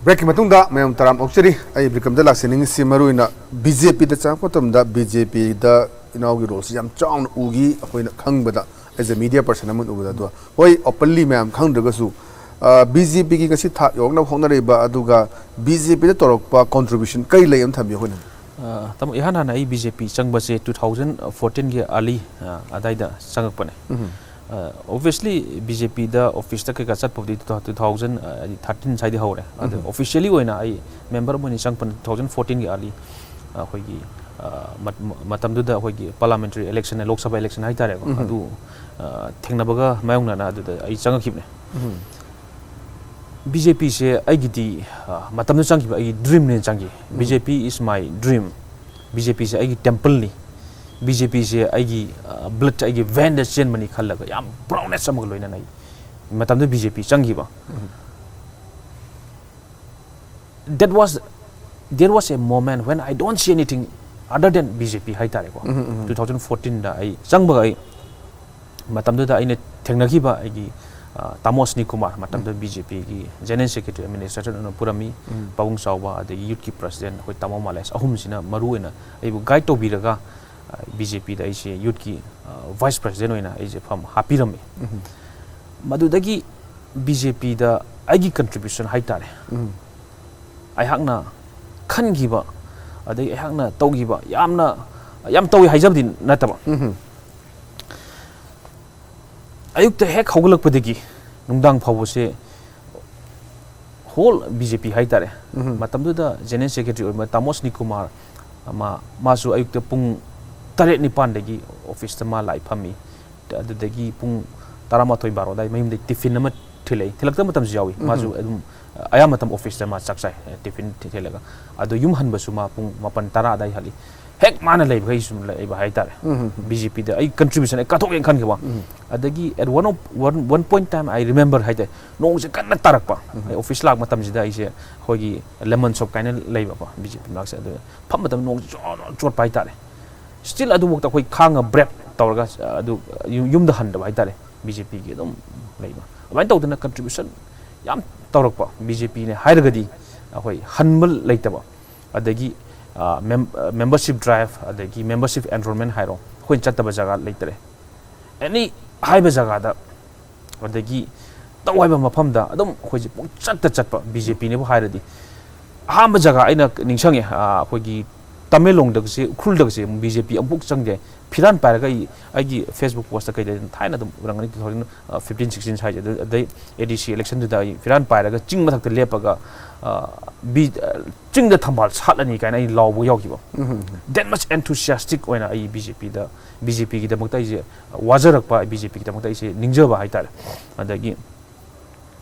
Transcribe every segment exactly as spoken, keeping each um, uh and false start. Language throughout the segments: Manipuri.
ꯕ꯭ꯔꯦꯛꯀꯤ ꯃꯇꯨꯡꯗ ꯃꯌꯥꯝ ꯇꯔꯥꯝ ꯑꯣꯛꯆꯔꯤ꯫ ꯑꯩ ꯕꯤꯀ꯭ꯔꯝꯗ ꯂꯥꯛꯆꯅꯤꯡꯉꯤꯁꯤ ꯃꯔꯨ ꯑꯣꯏꯅ ꯕꯤ ꯖꯦ ꯄꯤꯗ ꯆꯪꯉꯛꯄ ꯃꯇꯝꯗ ꯕꯤ ꯖꯦ ꯄꯤꯗ ꯏꯅꯥꯎꯒꯤ ꯔꯣꯜꯁꯤ ꯌꯥꯝ ꯆꯥꯎꯅ ꯎꯈꯤ꯫ ꯑꯩꯈꯣꯏꯅ ꯈꯪꯕꯗ, ꯑꯦꯖ ꯑꯦ ꯃꯤꯗꯤꯌꯥ ꯄꯔꯁꯟ ꯑꯃ ꯑꯣꯏꯅ ꯎꯕꯗ, ꯑꯗꯣ ꯍꯣꯏ, ꯑꯣꯄꯟꯂꯤ ꯃꯌꯥꯝ ꯈꯪꯗ꯭ꯔꯒꯁꯨ ꯕꯤ ꯖꯦ ꯄꯤꯒꯤ ꯉꯁꯤ ꯊꯥꯛ ꯌꯧꯔꯛꯅꯕ ꯍꯣꯠꯅꯔꯤꯕ, ꯑꯗꯨꯒ ꯕꯤ ꯖꯦ ꯄꯤꯗ ꯇꯧꯔꯛꯄ ꯀꯣꯟꯇ꯭ꯔꯤꯕ꯭ꯌꯨꯁꯟ ꯀꯔꯤ ꯂꯩ ꯑꯃ ꯊꯝꯕꯤꯌꯨ ꯑꯩꯈꯣꯏꯅ꯫ ꯑ, ꯇꯥꯃꯣ, ꯏꯍꯥꯟ ꯍꯥꯟꯅ ꯑꯩ ꯕꯤ ꯖꯦ ꯄꯤ ꯆꯪꯕꯁꯦ ꯇꯨ ꯊꯥꯎꯖꯟ ꯐꯣꯔꯇꯤꯟꯒꯤ ꯑꯥꯔꯂꯤ, ꯑ, ꯑꯗꯥꯏꯗ ꯆꯪꯉꯛꯄꯅꯦ꯫ ꯎꯝ꯫ ꯑ, ꯑꯣꯕꯚꯤꯌꯁꯂꯤ ꯕꯤ ꯖꯦ ꯄꯤꯗ ꯑꯣꯐꯤꯁꯇ ꯀꯩꯀꯥ ꯆꯠꯄꯕꯨꯗꯤ ꯇꯨ ꯊꯥꯎꯖꯟ, ꯑ, ꯍꯥꯏꯗꯤ ꯊꯥꯔꯇꯤꯟ ꯁ꯭ꯋꯥꯏꯗꯩ ꯍꯧꯔꯦ꯫ ꯑꯗꯣ ꯎꯝ꯫ ꯑꯣꯐꯤꯁꯤꯌꯦꯜꯂꯤ ꯑꯣꯏꯅ ꯑꯩ ꯃꯦꯝꯕꯔ ꯑꯃ ꯑꯣꯏꯅ ꯆꯪꯉꯛꯄꯅ ꯇꯨ ꯊꯥꯎꯖꯟ ꯐꯣꯔꯇꯤꯟꯒꯤ ꯑꯥꯔꯂꯤ, ꯑ, ꯑꯩꯈꯣꯏꯒꯤ, ꯑ, ꯃꯠ-, ꯃ-, ꯃꯇꯝꯗꯨꯗ ꯑꯩꯈꯣꯏꯒꯤ ꯄꯥꯔꯂꯥꯃꯦꯟꯇꯔꯤ ꯏꯂꯦꯛꯁꯟ, ꯂꯣꯛ ꯁꯚꯥ ꯏꯂꯦꯛꯁꯟ ꯍꯥꯏꯇꯥꯔꯦꯀꯣ, ꯎꯝ꯫ ꯑꯗꯨ, ꯑ, ꯊꯦꯡꯅꯕꯒ ꯃꯥꯌꯣꯛꯅꯅ ꯑꯗꯨꯗ ꯑꯩ ꯆꯪꯉꯛꯈꯤꯕꯅꯦ꯫ ꯎꯝ꯫ ꯕꯤ ꯖꯦ ꯄꯤꯁꯦ ꯑꯩꯒꯤꯗꯤ, ꯑ, ꯃꯇꯝꯗꯨ ꯆꯪꯈꯤꯕ ꯑꯩꯒꯤ ꯗ꯭ꯔꯤꯝꯅꯦꯅ ꯆꯪꯈꯤ꯫ ꯎꯝ꯫ B J P is my dream꯫ B J ꯄꯤꯁꯦ ꯑꯩꯒꯤ ꯇꯦꯝꯄꯜꯅꯤ꯫ ꯕꯤ ꯖꯦ ꯄꯤꯁꯦ ꯑꯩꯒꯤ, ꯑ, ꯕ꯭ꯂꯗ, ꯑꯩꯒꯤ ꯚꯦꯟꯗ ꯆꯦꯟꯕꯅꯤ ꯈꯜꯂꯒ ꯌꯥꯝ ꯄ꯭ꯔꯥꯎꯗꯅꯦꯁ ꯑꯃꯒ ꯂꯣꯏꯅꯅ ꯑꯩ ꯃꯇꯝꯗꯨ ꯕꯤ ꯖꯦ ꯄꯤ ꯆꯪꯈꯤꯕ꯫ ꯎꯝ꯫ That was, there was a moment when I don't see anything other than B J P ꯍꯥꯏꯇꯥꯔꯦꯀꯣ꯫ ꯎꯝ, ꯎꯝ, ꯎꯝ꯫ ꯇꯨ ꯊꯥꯎꯖꯟ ꯐꯣꯔꯇꯤꯟꯗ ꯑꯩ ꯆꯪꯕꯒ ꯑꯩ ꯃꯇꯝꯗꯨꯗ ꯑꯩꯅ ꯊꯦꯡꯅꯈꯤꯕ ꯑꯩꯒꯤ, ꯑ, ꯇꯥꯃꯣ ꯑꯁꯅꯤ ꯀꯨꯃꯥꯔ, ꯃꯇꯝꯗꯨꯗ ꯎꯝ꯫ ꯕꯤ ꯖꯦ ꯄꯤꯒꯤ ꯖꯦꯅꯔꯦꯜ ꯁꯦꯀ꯭ꯔꯦꯇꯔꯤ ꯑꯦꯗꯃꯤꯅꯤꯁꯇ꯭ꯔꯦꯇꯔ ꯑꯣꯏꯅ ꯄꯨꯔꯝꯃꯤ, ꯎꯝ꯫ ꯄꯥꯕꯨꯡ ꯆꯥꯎꯕ, ꯑꯗꯒꯤ ꯌꯨꯠꯀꯤ ꯄ꯭ꯔꯁꯤꯗꯦꯟ ꯑꯩꯈꯣꯏ ꯇꯥꯃꯣ ꯃꯥꯂꯦꯁ, ꯑꯍꯨꯝꯁꯤꯅ ꯃꯔꯨꯑꯣꯏꯅ ꯑꯩꯕꯨ ꯒꯥꯏꯗ ꯇꯧꯕꯤꯔꯒ, ꯑ, ꯕꯤ ꯖꯦ ꯄꯤꯗ ꯑꯩꯁꯦ ꯌꯨꯠꯀꯤ, ꯑ, ꯚꯥꯏꯁ ꯄ꯭ꯔꯁꯤꯗꯦꯟ ꯑꯣꯏꯅ ꯑꯩꯁꯦ ꯐꯝ ꯍꯥꯞꯄꯤꯔꯝꯃꯤ꯫ ꯎꯝ꯫ ꯃꯗꯨꯗꯒꯤ ꯕꯤ ꯖꯦ ꯄꯤꯗ ꯑꯩꯒꯤ ꯀꯟꯇ꯭ꯔꯤꯕ꯭ꯌꯨꯁꯟ ꯍꯥꯏꯇꯥꯔꯦ, ꯎꯝ꯫ ꯑꯩꯍꯥꯛꯅ ꯈꯟꯈꯤꯕ, ꯑꯗꯒꯤ ꯑꯩꯍꯥꯛꯅ ꯇꯧꯈꯤꯕ, ꯌꯥꯝꯅ, ꯌꯥꯝ ꯇꯧꯏ ꯍꯥꯏꯖꯕꯗꯤ ꯅꯠꯇꯕ, ꯎꯝ꯫ ꯑꯌꯨꯛꯇ ꯍꯦꯛ ꯍꯧꯒꯠꯂꯛꯄꯗꯒꯤ ꯅꯨꯡꯗꯥꯡ ꯐꯥꯎꯕꯁꯦ ꯍꯣꯜ ꯕꯤ ꯖꯦ ꯄꯤ ꯍꯥꯏꯇꯥꯔꯦ꯫ ꯎꯝ꯫ ꯃꯇꯝꯗꯨꯗ ꯖꯦꯅꯔꯦꯜ ꯁꯦꯀ꯭ꯔꯦꯇꯔꯤ ꯑꯣꯏꯕ ꯇꯥꯃꯣ ꯑꯁꯅꯤ ꯀꯨꯃꯥꯔ, ꯃꯥ, ꯃꯥꯁꯨ ꯑꯌꯨꯛꯇ ꯄꯨꯡ ꯇꯔꯦꯠ ꯅꯤꯄꯥꯟꯗꯒꯤ ꯑꯣꯐꯤꯁꯇ ꯃꯥ ꯂꯥꯛꯏ ꯐꯝꯃꯤ꯫ ꯑꯗꯨꯗꯒꯤ ꯄꯨꯡ ꯇꯔꯥꯃꯥꯊꯣꯏ ꯕꯥꯔꯣ ꯑꯗꯥꯏ ꯃꯌꯨꯝꯗꯩ ꯇꯤꯐꯤꯟ ꯑꯃ ꯊꯤꯜꯂꯛꯏ꯫ ꯊꯤꯜꯂꯛꯇꯕ ꯃꯇꯝꯁꯨ ꯌꯥꯎꯏ꯫ ꯎꯝ꯫ ꯃꯥꯁꯨ ꯑꯗꯨꯝ ꯑꯌꯥꯝꯕ ꯃꯇꯝ ꯑꯣꯐꯤꯁꯇ ꯃꯥ ꯆꯥꯛ ꯆꯥꯏ, ꯇꯤꯐꯤꯟ ꯊꯤ-, ꯊꯤꯜꯂꯒ꯫ ꯑꯗꯣ ꯌꯨꯝ ꯍꯟꯕꯁꯨ ꯃꯥ ꯄꯨꯡ ꯃꯥꯄꯟ ꯇꯔꯥ ꯑꯗꯥꯏ ꯍꯜꯂꯤ꯫ ꯍꯦꯛ ꯃꯥꯅ ꯂꯩꯕꯈꯩ ꯁꯨꯝ ꯂꯩꯕ ꯍꯥꯏꯇꯥꯔꯦ꯫ ꯎꯝ꯫ ꯕꯤ ꯖꯦ ꯄꯤꯗ ꯑꯩ ꯀꯟꯇ꯭ꯔꯤꯕ꯭ꯌꯨꯁꯟ ꯑꯩ ꯀꯠꯊꯣꯛꯑꯦꯅ ꯈꯟꯈꯤꯕ꯫ ꯎꯝ꯫ ꯑꯗꯒꯤ at one of, one, one point time I remember ꯍꯥꯏꯇꯥꯔꯦ, ꯅꯣꯡꯁꯦ ꯀꯟꯅ ꯇꯥꯔꯛꯄ꯫ ꯎꯝ꯫ ꯑꯩ ꯑꯣꯐꯤꯁ ꯂꯥꯛꯄ ꯃꯇꯝꯁꯤꯗ ꯑꯩꯁꯦ ꯑꯩꯈꯣꯏꯒꯤ ꯂꯦꯃꯟ ꯁꯣꯞ ꯀꯥꯏꯅ ꯂꯩꯕꯀꯣ, ꯕꯤ ꯖꯦ ꯄꯤ ꯃꯅꯥꯛꯁꯦ꯫ ꯑꯗꯨꯗ ꯐꯝꯕ ꯃꯇꯝꯗ ꯅꯣꯡꯁꯦ ꯖꯣꯔ ꯖꯣꯔ ꯆꯣꯠꯄ ꯍꯥꯏꯇꯥꯔꯦ꯫ ꯁ꯭ꯇꯤꯜ ꯑꯗꯨꯐꯥꯎꯗ ꯑꯩꯈꯣꯏ ꯈꯥꯡꯉ ꯕ꯭ꯔꯦꯞ ꯇꯧꯔꯒ, ꯑ, ꯑꯗꯨ ꯌꯨꯝ-, ꯌꯨꯝꯗ ꯍꯟꯗꯕ ꯍꯥꯏꯇꯥꯔꯦ꯫ ꯕꯤ ꯖꯦ ꯄꯤꯒꯤ ꯑꯗꯨꯝ ꯂꯩꯕ꯫ ꯑꯗꯨꯃꯥꯏꯅ ꯇꯧꯗꯅ ꯀꯟꯇ꯭ꯔꯤꯕ꯭ꯌꯨꯁꯟ ꯌꯥꯝ ꯇꯧꯔꯛꯄ꯫ ꯕꯤ ꯖꯦ ꯄꯤꯅꯦ ꯍꯥꯏꯔꯒꯗꯤ ꯑꯩꯈꯣꯏ ꯍꯟꯕ ꯂꯩꯇꯕ, ꯑꯗꯒꯤ ꯃꯦꯝꯕꯔꯁꯤꯞ ꯗ꯭ꯔꯥꯏꯚ, ꯑꯗꯒꯤ ꯃꯦꯝꯕꯔꯁꯤꯞ ꯑꯦꯟꯔꯣꯜꯃꯦꯟ ꯍꯥꯏꯔꯣ, ꯑꯩꯈꯣꯏꯅ ꯆꯠꯇꯕ ꯖꯒꯥ ꯂꯩꯇꯔꯦ꯫ ꯑꯦꯅꯤ ꯍꯥꯏꯕ ꯖꯒꯥꯗ, ꯑꯗꯒꯤ ꯇꯧ ꯍꯥꯏꯕ ꯃꯐꯝꯗ ꯑꯗꯨꯝ ꯑꯩꯈꯣꯏꯁꯦ ꯄꯨꯡꯆꯠꯇ ꯆꯠꯄ ꯕꯤ ꯖꯦ ꯄꯤꯅꯦꯕꯨ ꯍꯥꯏꯔꯗꯤ꯫ ꯑꯍꯥꯟꯕ ꯖꯒꯥ ꯑꯩꯅ ꯅꯤꯡꯁꯤꯡꯉꯦ, ꯑꯩꯈꯣꯏꯒꯤ ꯇꯃꯦꯡꯂꯣꯡꯗꯒꯁꯦ, ꯎꯈ꯭ꯔꯨꯜꯗꯒꯁꯦ ꯕꯤ ꯖꯦ ꯄꯤ ꯑꯃꯨꯛ ꯆꯪꯗꯦ꯫ ꯐꯤꯔꯥꯟ ꯄꯥꯏꯔꯒ ꯑꯩ ꯑꯩꯒꯤ ꯐꯦꯁꯕꯨꯛ ꯄꯣꯁꯇ ꯀꯩꯗ ꯊꯥꯏꯅ ꯑꯗꯨꯝ ꯎꯔꯝꯒꯅꯤ, ꯇꯨ ꯊꯥꯎꯖꯟ ꯐꯤꯐꯇꯤꯟ ꯁꯤꯛꯁꯇꯤꯟ ꯁ꯭ꯋꯥꯏꯁꯦ꯫ ꯑꯗꯨ ꯑꯗꯩ ꯑꯦ ꯗꯤ ꯁꯤ ꯏꯂꯦꯛꯁꯟꯗꯨꯗ ꯑꯩ ꯐꯤꯔꯥꯟ ꯄꯥꯏꯔꯒ ꯆꯤꯡ ꯃꯊꯛꯇ ꯂꯦꯞꯄꯒ, ꯑ, ꯕꯤ-, ꯑ, "ꯆꯤꯡꯗ ꯊꯝꯕꯥꯜ ꯁꯥꯠꯂꯅꯤ" ꯀꯥꯏꯅ ꯑꯩ ꯂꯥꯎꯕ ꯌꯥꯎꯈꯤꯕ꯫ That much enthusiastic ꯑꯣꯏꯅ ꯑꯩ ꯕꯤ ꯖꯦ ꯄꯤꯗ, ꯕꯤ ꯖꯦ ꯄꯤꯒꯤꯗꯃꯛꯇ ꯑꯩꯁꯦ ꯋꯥꯖꯔꯛꯄ, ꯕꯤ ꯖꯦ ꯄꯤꯒꯤꯗꯃꯛꯇ ꯑꯩꯁꯦ ꯅꯤꯡꯖꯕ ꯍꯥꯏꯇꯥꯔꯦ꯫ ꯑꯗꯒꯤ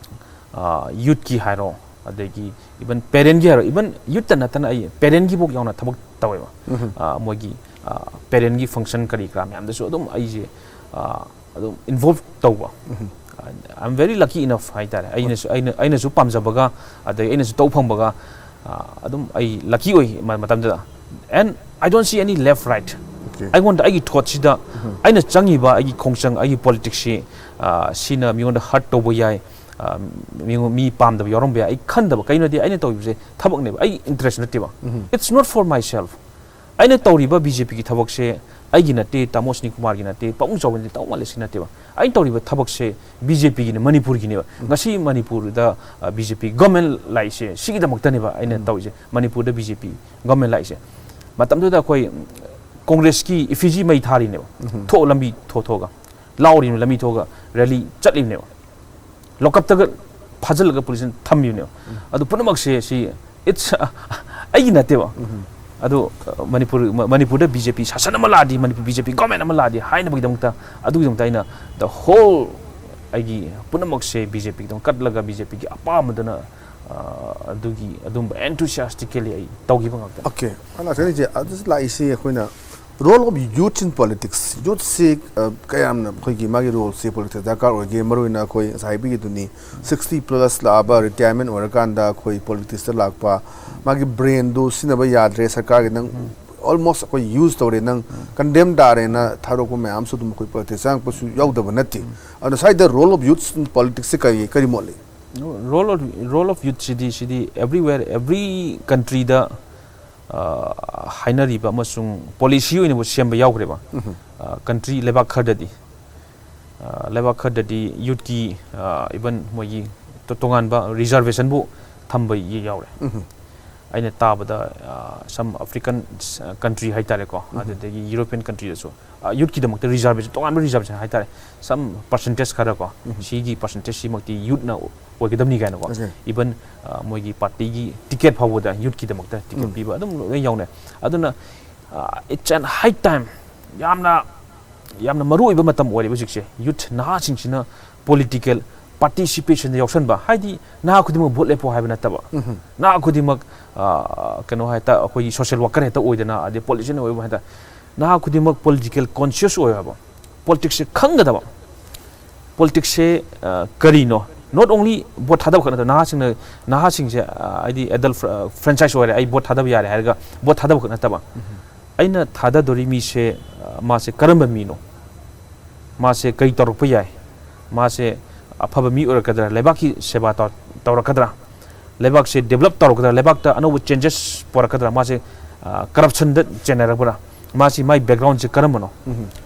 ꯌꯨꯠꯀꯤ ꯍꯥꯏꯔꯣ, ꯑꯗꯒꯤ ꯏꯚꯟ ꯄꯦꯔꯦꯟꯒꯤ ꯍꯥꯏꯔꯣ, ꯏꯚꯟ ꯌꯨꯠꯇ ꯅꯠꯇꯅ ꯑꯩ ꯄꯦꯔꯦꯟꯒꯤꯐꯥꯎ ꯌꯥꯎꯅ ꯊꯕꯛ ꯇꯧꯋꯦꯕ꯫ ꯃꯣꯏꯒꯤ ꯄꯦꯔꯦꯟꯒꯤ ꯐꯪꯁꯟ ꯀꯔꯤ ꯀꯔꯥ ꯃꯌꯥꯝꯗꯁꯨ ꯑꯗꯨꯝ ꯑꯩꯁꯦ ꯑꯗꯨꯝ ꯏꯟꯚꯣꯜꯚ ꯇꯧꯕ꯫ I am very lucky enough ꯍꯥꯏꯇꯥꯔꯦ꯫ ꯑꯩꯅꯁꯨ, ꯑꯩꯅ, ꯑꯩꯅꯁꯨ ꯄꯥꯝꯖꯕꯒ, ꯑꯗꯩ ꯑꯩꯅꯁꯨ ꯇꯧ ꯐꯪꯕꯒ, ꯑꯗꯨꯝ ꯑꯩ ꯂꯛꯀꯤ ꯑꯣꯏ ꯃꯇꯝꯗꯨꯗ꯫ And I don't see any left right꯫ ꯑꯩꯉꯣꯟꯗ, ꯑꯩꯒꯤ ꯊꯣꯠꯁꯤꯗ ꯑꯩꯅ ꯆꯪꯉꯤꯕ ꯑꯩꯒꯤ ꯈꯣꯡꯆꯪ, ꯑꯩꯒꯤ ꯄꯣꯂꯤꯇꯤꯛꯁꯁꯤ, ꯁꯤꯅ ꯃꯤꯉꯣꯟꯗ ꯍꯔꯠ ꯇꯧꯕ ꯌꯥꯏ, ꯃꯤ ꯄꯥꯝꯗꯕ ꯌꯥꯎꯔꯝꯕ ꯌꯥꯏ, ꯑꯩ ꯈꯟꯗꯕ꯫ ꯀꯩꯅꯣꯗꯤ ꯑꯩꯅ ꯇꯧꯔꯤꯕꯁꯦ ꯊꯕꯛꯅꯦꯕ, ꯑꯩꯒꯤ ꯏꯟꯇꯔꯦꯁ ꯅꯠꯇꯦꯕ꯫ It's not for myself꯫ ꯑꯩꯅ ꯇꯧꯔꯤꯕ ꯕꯤ ꯖꯦ ꯄꯤꯒꯤ ꯊꯕꯛꯁꯦ ꯑꯩꯒꯤ ꯅꯠꯇꯦ, ꯇꯥꯃꯣ ꯁꯤꯅꯤ ꯀꯨꯃꯥꯔꯒꯤ ꯅꯠꯇꯦ, ꯄꯥꯕꯨꯡ ꯆꯥꯎꯕ ꯅꯠꯇꯦ, ꯇꯥꯃꯣ ꯃꯥꯂꯦꯁꯀꯤ ꯅꯠꯇꯦꯕ꯫ ꯑꯩꯅ ꯇꯧꯔꯤꯕ ꯊꯕꯛꯁꯦ ꯕꯤ ꯖꯦ ꯄꯤꯒꯤꯅꯦ, ꯃꯅꯤꯄꯨꯔꯒꯤꯅꯦꯕ꯫ ꯉꯁꯤ ꯃꯅꯤꯄꯨꯔꯗ ꯕꯤ ꯖꯦ ꯄꯤ ꯒꯣꯔꯃꯦꯟ ꯂꯥꯛꯏꯁꯦ ꯁꯤꯒꯤꯗꯃꯛꯇꯅꯦꯕ ꯑꯩꯅ ꯇꯧꯔꯤꯁꯦ꯫ ꯃꯅꯤꯄꯨꯔꯗ ꯕꯤ ꯖꯦ ꯄꯤ ꯒꯣꯔꯃꯦꯟ ꯂꯥꯛꯏꯁꯦ꯫ ꯃꯇꯝꯗꯨꯗ ꯑꯩꯈꯣꯏ ꯀꯣꯡꯒ꯭ꯔꯦꯁꯀꯤ ꯏꯐꯤꯖꯤ ꯃꯩ ꯊꯥꯔꯤꯅꯦꯕ꯫ ꯊꯣꯛꯑꯣ ꯂꯝꯕꯤ ꯊꯣꯛ ꯊꯣꯛꯑꯒ ꯂꯥꯎꯔꯤꯕ, ꯂꯝꯕꯤ ꯊꯣꯛꯑꯒ ꯔꯦꯂꯤ ꯆꯠꯂꯤꯕꯅꯦꯕ꯫ ꯂꯣꯀꯞꯇꯒ ꯐꯥꯖꯤꯜꯂꯒ ꯄꯨꯂꯤꯁꯅ ꯊꯝꯃꯤꯕꯅꯦꯕ꯫ ꯑꯗꯨ ꯄꯨꯝꯅꯃꯛꯁꯦ ꯁꯤ, it's, ꯑꯩꯒꯤ ꯅꯠꯇꯦꯕ꯫ ꯑꯗꯨ, ꯑ, ꯃꯅꯤꯄꯨꯔ, ꯃ-, ꯃꯅꯤꯄꯨꯔꯗ ꯕꯤ ꯖꯦ ꯄꯤ ꯁꯥꯁꯟ ꯑꯃ ꯂꯥꯛꯑꯗꯤ, ꯃꯅꯤꯄꯨꯔ ꯕꯤ ꯖꯦ ꯄꯤ ꯒꯣꯔꯃꯦꯟ ꯑꯃ ꯂꯥꯛꯑꯗꯤ ꯍꯥꯏꯅꯕꯒꯤꯗꯃꯛꯇ, ꯑꯗꯨꯒꯤꯗꯃꯛꯇ ꯑꯩꯅ the whole ꯑꯩꯒꯤ ꯄꯨꯝꯅꯃꯛꯁꯦ ꯕꯤ ꯖꯦ ꯄꯤꯒꯤꯗꯃꯛ ꯀꯠꯂꯒ ꯕꯤ ꯖꯦ ꯄꯤꯒꯤ ꯑꯄꯥꯝꯕꯗꯨꯅ, ꯑ, ꯑꯗꯨꯒꯤ ꯑꯗꯨꯝꯕ enthusiastically ꯑꯩ ꯇꯧꯈꯤꯕ ꯉꯥꯛꯇꯅꯤ꯫ Okay, ꯑꯩꯅ ꯂꯥꯛꯆꯔꯤꯁꯦ, ꯑꯗꯨꯁꯨ ꯂꯥꯛꯏꯁꯦ ꯑꯩꯈꯣꯏꯅ role of youth in politics꯫ ꯌꯨꯠꯁꯤ, ꯑ, ꯀꯌꯥꯝꯅ ꯑꯩꯈꯣꯏꯒꯤ ꯃꯥꯒꯤ ꯔꯣꯜꯁꯦ ꯄꯣꯂꯤꯇꯤꯛꯁꯇ ꯗꯔꯀꯥꯔ ꯑꯣꯏꯒꯦ? ꯃꯔꯨꯑꯣꯏꯅ ꯑꯩꯈꯣꯏ ꯉꯁꯥꯏ ꯍꯥꯏꯕꯤꯈꯤꯗꯨꯅꯤ, ꯁꯤꯛꯁꯇꯤ ꯄ꯭ꯂꯁ ꯂꯥꯛꯑꯕ, ꯔꯤꯇꯥꯌꯔꯃꯦꯟ ꯑꯣꯏꯔꯀꯥꯟꯗ ꯑꯩꯈꯣꯏ ꯄꯣꯂꯤꯇꯤꯛꯁꯇ ꯂꯥꯛꯄ, ꯃꯥꯒꯤ ꯕ꯭ꯔꯦꯟꯗꯨ ꯁꯤꯖꯤꯟꯅꯕ ꯌꯥꯗ꯭ꯔꯦ, ꯁꯔꯀꯥꯔꯒꯤ ꯅꯪ almost ꯑꯩꯈꯣꯏ ꯌꯨꯁ ꯇꯧꯔꯦ, ꯅꯪ ꯀꯟꯗꯦꯝ ꯇꯥꯔꯦꯅ ꯊꯥꯗꯣꯛꯄ ꯃꯌꯥꯝꯁꯨ ꯑꯗꯨꯝ ꯑꯩꯈꯣꯏ ꯄꯣꯂꯤꯇꯤꯛꯁ ꯆꯪꯉꯛꯄꯁꯨ ꯌꯥꯎꯗꯕ ꯅꯠꯇꯦ꯫ ꯑꯗꯨꯅ ꯁ꯭ꯋꯥꯏꯗ role of youth in politicsꯁꯦ ꯀꯔꯤ, ꯀꯔꯤ ꯃꯣꯠ ꯂꯩ? Role of, role of youth CD, CD everywhere, every countryꯗ, ꯑ, ꯍꯥꯏꯅꯔꯤꯕ ꯑꯃꯁꯨꯡ policy ꯑꯣꯏꯅꯕꯨ ꯁꯦꯝꯕ ꯌꯥꯎꯈ꯭ꯔꯦꯕ꯫ ꯀꯟꯇ꯭ꯔꯤ, ꯂꯩꯕꯥꯛ ꯈꯔꯗꯗꯤ, ꯑ, ꯂꯩꯕꯥꯛ ꯈꯔꯗꯗꯤ youthꯀꯤ, ꯑ, even ꯃꯣꯏꯒꯤ ꯇꯣ-, ꯇꯣꯉꯥꯟꯕ reservationꯕꯨ ꯊꯝꯕ ꯌꯥꯎꯔꯦ꯫ ꯑꯩꯅ ꯇꯥꯕꯗ, ꯑ, some African country ꯍꯥꯏꯇꯥꯔꯦꯀꯣ, ꯑꯗꯨꯗꯒꯤ European countryꯗꯁꯨ, ꯑ, youthꯀꯤꯗꯃꯛꯇ reservation, ꯇꯣꯉꯥꯟꯕ reservation ꯍꯥꯏꯇꯥꯔꯦ, some percentage ꯈꯔ ꯀꯣ, ꯁꯤꯒꯤ percentageꯁꯤꯃꯛꯇꯤ youthꯅ ꯑꯣꯏꯒꯗꯕꯅꯤ ꯀꯥꯏꯅꯀꯣ꯫ Even, ꯑ, ꯃꯣꯏꯒꯤ partyꯒꯤ ticket ꯐꯥꯎꯕꯗ youthꯀꯤꯗꯃꯛꯇ ticket ꯄꯤꯕ ꯑꯗꯨꯝ ꯂꯣꯏ ꯌꯥꯎꯅꯩ꯫ ꯑꯗꯨꯅ, ꯑ, it's an high time, ꯌꯥꯝꯅ, ꯌꯥꯝꯅ ꯃꯔꯨ ꯑꯣꯏꯕ ꯃꯇꯝ ꯑꯣꯏꯔꯦꯕ ꯍꯧꯖꯤꯛꯁꯦ꯫ Youth ꯅꯍꯥꯁꯤꯡꯁꯤꯅ political participationꯗ ꯌꯥꯎꯁꯟꯕ, ꯍꯥꯏꯗꯤ ꯅꯍꯥ ꯈꯨꯗꯤꯡꯃꯛ vote ꯂꯦꯞꯄꯣ ꯍꯥꯏꯕ ꯅꯠꯇꯕ, ꯅꯍꯥ ꯈꯨꯗꯤꯡꯃꯛ, ꯑ, ꯀꯩꯅꯣ ꯍꯦꯛꯇ ꯑꯩꯈꯣꯏꯒꯤ social worker ꯍꯦꯛꯇ ꯑꯣꯏꯗꯅ, ꯑꯗꯩ politician ꯑꯣꯏꯕ ꯍꯦꯛꯇ, ꯅꯍꯥ ꯈꯨꯗꯤꯡꯃꯛ political conscious ꯑꯣꯏ ꯍꯥꯏꯕ, politicsꯁꯦ ꯈꯪꯒꯗꯕ, politicsꯁꯦ, ꯑ, ꯀꯔꯤꯅꯣ? Not only vote ꯊꯥꯗꯕ ꯈꯛ ꯅꯠꯇꯕ, ꯅꯍꯥꯁꯤꯡꯅ, ꯅꯍꯥꯁꯤꯡꯁꯦ, ꯑ, ꯍꯥꯏꯗꯤ adult fr-, franchise ꯑꯣꯏꯔꯦ, ꯑꯩ vote ꯊꯥꯗꯕ ꯌꯥꯔꯦ ꯍꯥꯏꯔꯒ vote ꯊꯥꯗꯕ ꯈꯛ ꯅꯠꯇꯕ, ꯑꯩꯅ ꯊꯥꯗꯗꯣꯔꯤ ꯃꯤꯁꯦ, ꯑ, ꯃꯥꯁꯦ ꯀꯔꯝꯕ ꯃꯤꯅꯣ? ꯃꯥꯁꯦ ꯀꯔꯤ ꯇꯧꯔꯛꯄ ꯌꯥꯏ? ꯃꯥꯁꯦ ꯑꯐꯕ ꯃꯤ ꯑꯣꯏꯔꯛꯀꯗ꯭ꯔꯥ? ꯂꯩꯕꯥꯛꯀꯤ ꯁꯦꯕꯥ ꯇꯧ-, ꯇꯧꯔꯛꯀꯗ꯭ꯔꯥ? ꯂꯩꯕꯥꯛꯁꯦ develop ꯇꯧꯔꯛꯀꯗ꯭ꯔꯥ? ꯂꯩꯕꯥꯛꯇ ꯑꯅꯧꯕ changes ꯄꯨꯔꯛꯀꯗ꯭ꯔꯥ? ꯃꯥꯁꯦ, ꯑ, corruptionꯗ ꯆꯦꯟꯅꯔꯛꯄ꯭ꯔꯥ? ꯃꯥꯁꯤ, ꯃꯥꯏ backgroundꯁꯦ ꯀꯔꯝꯕꯅꯣ?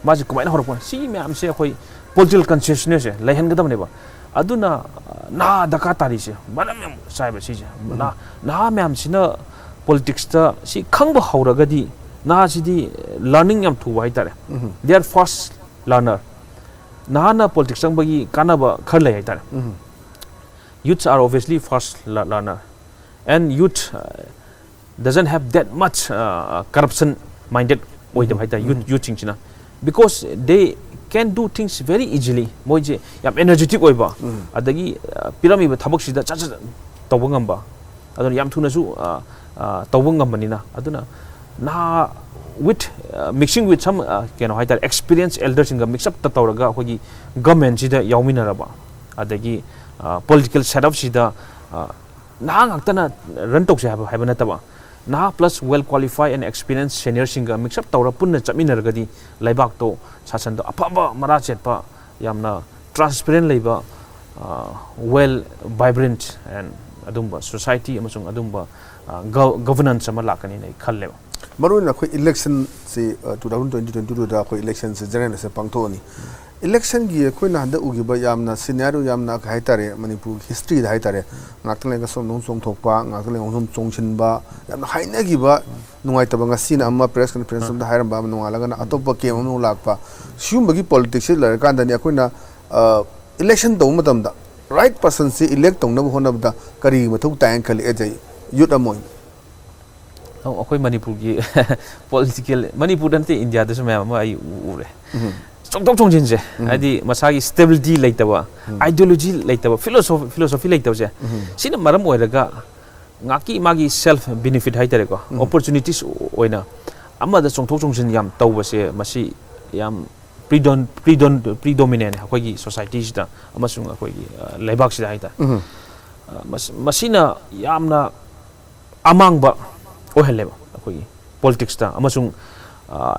ꯃꯥꯁꯤ ꯀꯃꯥꯏꯅ ꯍꯧꯔꯛꯄꯅꯣ? ꯁꯤ ꯃꯌꯥꯝꯁꯦ ꯑꯩꯈꯣꯏ political consciousnessꯁꯦ ꯂꯩꯍꯟꯒꯗꯕꯅꯦꯕ꯫ ꯑꯗꯨꯅ, ꯑ, ꯅꯍꯥ ꯗꯔꯀꯥꯔ ꯇꯥꯔꯤꯁꯦ ꯃꯔꯝ ꯌꯥꯝ ꯆꯥꯏꯕ ꯁꯤꯁꯦ꯫ ꯅꯍꯥ, ꯅꯍꯥ ꯃꯌꯥꯝꯁꯤꯅ politicsꯇ ꯁꯤ ꯈꯪꯕ ꯍꯧꯔꯒꯗꯤ, ꯅꯍꯥꯁꯤꯗꯤ learning ꯌꯥꯝ ꯊꯨꯕ ꯍꯥꯏꯇꯥꯔꯦ꯫ They are fast learner꯫ ꯅꯍꯥꯅ politics ꯆꯪꯕꯒꯤ ꯀꯥꯟꯅꯕ ꯈꯔ ꯂꯩ ꯍꯥꯏꯇꯥꯔꯦ꯫ Youths are obviously fast learner and youth, uh, doesn't have that much, uh, corruption minded ꯑꯣꯏꯗꯕ ꯍꯥꯏꯇꯥꯔꯦ꯫ Youth, youthꯁꯤꯡꯁꯤꯅ, because they can do things very easily꯫ ꯃꯣꯏꯁꯦ ꯌꯥꯝ energetic ꯑꯣꯏꯕ, ꯑꯗꯒꯤ, ꯑ, ꯄꯤꯔꯝꯃꯤꯕ ꯊꯕꯛꯁꯤꯗ ꯆꯠ ꯆꯠ ꯇꯧꯕ ꯉꯝꯕ, ꯑꯗꯨꯅ ꯌꯥꯝ ꯊꯨꯅꯁꯨ, ꯑ, ꯑ, ꯇꯧꯕ ꯉꯝꯕꯅꯤꯅ꯫ ꯑꯗꯨꯅ ꯅꯍꯥ with, ꯑ, mixing with some, ꯑ, ꯀꯩꯅꯣ ꯍꯥꯏꯇꯥꯔꯦ, experienced elderꯁꯤꯡꯒ mix up ꯇꯧꯔꯒ ꯑꯩꯈꯣꯏꯒꯤ governmentꯁꯤꯗ ꯌꯥꯎꯃꯤꯟꯅꯔꯕ, ꯑꯗꯒꯤ, ꯑ, political setupꯁꯤꯗ, ꯑ, ꯅꯍꯥ ꯉꯥꯛꯇꯅ run ꯇꯧꯁꯦ ꯍꯥꯏꯕ, ꯍꯥꯏꯕ ꯅꯠꯇꯕ, ꯅꯍꯥ plus well qualified and experienced seniorꯁꯤꯡꯒ mix up ꯇꯧꯔ ꯄꯨꯟꯅ ꯆꯠꯃꯤꯟꯅꯔꯒꯗꯤ ꯂꯩꯕꯥꯛꯇꯣ, ꯁꯥꯁꯟꯗꯣ ꯑꯐꯕ, ꯃꯔꯥ ꯆꯦꯠꯄ, ꯌꯥꯝꯅ transparent ꯂꯩꯕ, well vibrant and ꯑꯗꯨꯝꯕ society ꯑꯃꯁꯨꯡ ꯑꯗꯨꯝꯕ governance ꯑꯃ ꯂꯥꯛꯀꯅꯤꯅ ꯑꯩ ꯈꯜꯂꯦꯕ꯫ ꯃꯔꯨꯑꯣꯏꯅ ꯑꯩꯈꯣꯏ ꯏꯂꯦꯛꯁꯟꯁꯤ ꯇꯨ ꯊꯥꯎꯖꯟ ꯇ꯭ꯋꯦꯟꯇꯤ ꯇ꯭ꯋꯦꯟꯇꯤ ꯇꯨꯗ ꯑꯩꯈꯣꯏ ꯏꯂꯦꯛꯁꯟꯁꯤ ꯖꯦꯅꯔꯦꯜ ꯏꯂꯦꯛꯁꯟ ꯄꯥꯡꯊꯣꯛꯑꯅꯤ꯫ ꯏꯂꯦꯛꯁꯟꯒꯤ ꯑꯩꯈꯣꯏꯅ ꯍꯟꯗꯛ ꯎꯈꯤꯕ ꯌꯥꯝꯅ ꯁꯤꯅꯥꯔꯤꯑꯣ ꯌꯥꯝꯅ ꯀꯩ ꯍꯥꯏꯇꯥꯔꯦ, ꯃꯅꯤꯄꯨꯔꯒꯤ ꯍꯤꯁꯇ꯭ꯔꯤꯗ ꯍꯥꯏꯇꯥꯔꯦ, ꯉꯥꯛꯇꯪ ꯂꯩꯔꯒ ꯁꯣꯝꯗ ꯑꯃꯨꯛ ꯆꯣꯡꯊꯣꯛꯄ, ꯉꯥꯛꯇꯪ ꯂꯩꯔꯒ ꯑꯃꯨꯛ ꯆꯣꯡꯁꯤꯟꯕ, ꯌꯥꯝꯅ ꯍꯥꯏꯅꯈꯤꯕ ꯅꯨꯡꯉꯥꯏꯇꯕ, ꯉꯁꯤꯅ ꯑꯃ ꯄ꯭ꯔꯦꯁ ꯀꯟꯐꯔꯦꯟꯁ ꯑꯃꯗ ꯍꯥꯏꯔꯝꯕ ꯑꯃ, ꯅꯣꯡꯉꯥꯜꯂꯒꯅ ꯑꯇꯣꯞꯄ ꯀꯦꯝ ꯑꯃ ꯑꯃꯨꯛ ꯂꯥꯛꯄ, ꯁꯤꯒꯨꯝꯕꯒꯤ ꯄꯣꯂꯤꯇꯤꯛꯁꯁꯤ ꯂꯩꯔꯀꯥꯟꯗꯅꯤ ꯑꯩꯈꯣꯏꯅ ꯏꯂꯦꯛꯁꯟ ꯇꯧꯕ ꯃꯇꯝꯗ ꯔꯥꯏꯠ ꯄꯔꯁꯟꯁꯤ ꯏꯂꯦꯛ ꯇꯧꯅꯕ ꯍꯣꯠꯅꯕꯗ ꯀꯔꯤ ꯃꯊꯧ ꯇꯥꯏꯅ ꯈꯜꯂꯤ? ꯑꯦꯖ ꯑꯦ ꯌꯨꯠ ꯑꯃ ꯑꯣꯏꯅ꯫ ꯑꯩꯈꯣꯏ ꯃꯅꯤꯄꯨꯔꯒꯤ ꯄꯣꯂꯤꯇꯤꯀꯦꯜ, ꯃꯅꯤꯄꯨꯔꯗ ꯅꯠꯇꯦ, ꯏꯟꯗꯤꯌꯥꯗꯁꯨ ꯃꯌꯥꯝ ꯑꯃ ꯑꯩ ꯎꯔꯦ꯫ ꯆꯣꯡꯊꯣꯛ ꯆꯣꯡꯁꯤꯟꯁꯦ, ꯍꯥꯏꯗꯤ ꯃꯁꯥꯒꯤ ꯁ꯭ꯇꯦꯕꯤꯂꯤꯇꯤ ꯂꯩꯇꯕ, ꯑꯥꯏꯗꯤꯌꯣꯂꯣꯖꯤ ꯂꯩꯇꯕ, ꯐꯤꯂꯣꯁꯣꯐꯤ ꯂꯩꯇꯕꯁꯦ, ꯁꯤꯅ ꯃꯔꯝ ꯑꯣꯏꯔꯒ ꯉꯥꯛꯀꯤ ꯃꯥꯒꯤ ꯁꯦꯜꯐ ꯕꯤꯅꯤꯐꯤꯠ ꯍꯥꯏꯇꯥꯔꯦꯀꯣ, ꯑꯣꯄꯣꯔꯆꯨꯅꯤꯇꯤꯁ ꯑꯣꯏꯅ ꯑꯃꯗ ꯆꯣꯡꯊꯣꯛ ꯆꯣꯡꯁꯤꯟ ꯌꯥꯝ ꯇꯧꯕꯁꯦ, ꯃꯁꯤ ꯌꯥꯝ ꯄ꯭ꯔꯤꯗꯣꯟ ꯄ꯭ꯔꯤꯗꯣꯟ ꯄ꯭ꯔꯤꯗꯣꯃꯤꯅꯦꯟ ꯑꯩꯈꯣꯏꯒꯤ ꯁꯣꯁꯥꯏꯇꯤꯁꯤꯗ ꯑꯃꯁꯨꯡ ꯑꯩꯈꯣꯏꯒꯤ ꯂꯩꯕꯥꯛꯁꯤꯗ ꯍꯥꯏꯇꯥꯔꯦ꯫ ꯃꯁꯤꯅ ꯌꯥꯝꯅ ꯑꯃꯥꯡꯕ ꯑꯣꯏꯍꯜꯂꯦꯕ ꯑꯩꯈꯣꯏꯒꯤ ꯄꯣꯂꯤꯇꯤꯛꯁꯇ, ꯑꯃꯁꯨꯡ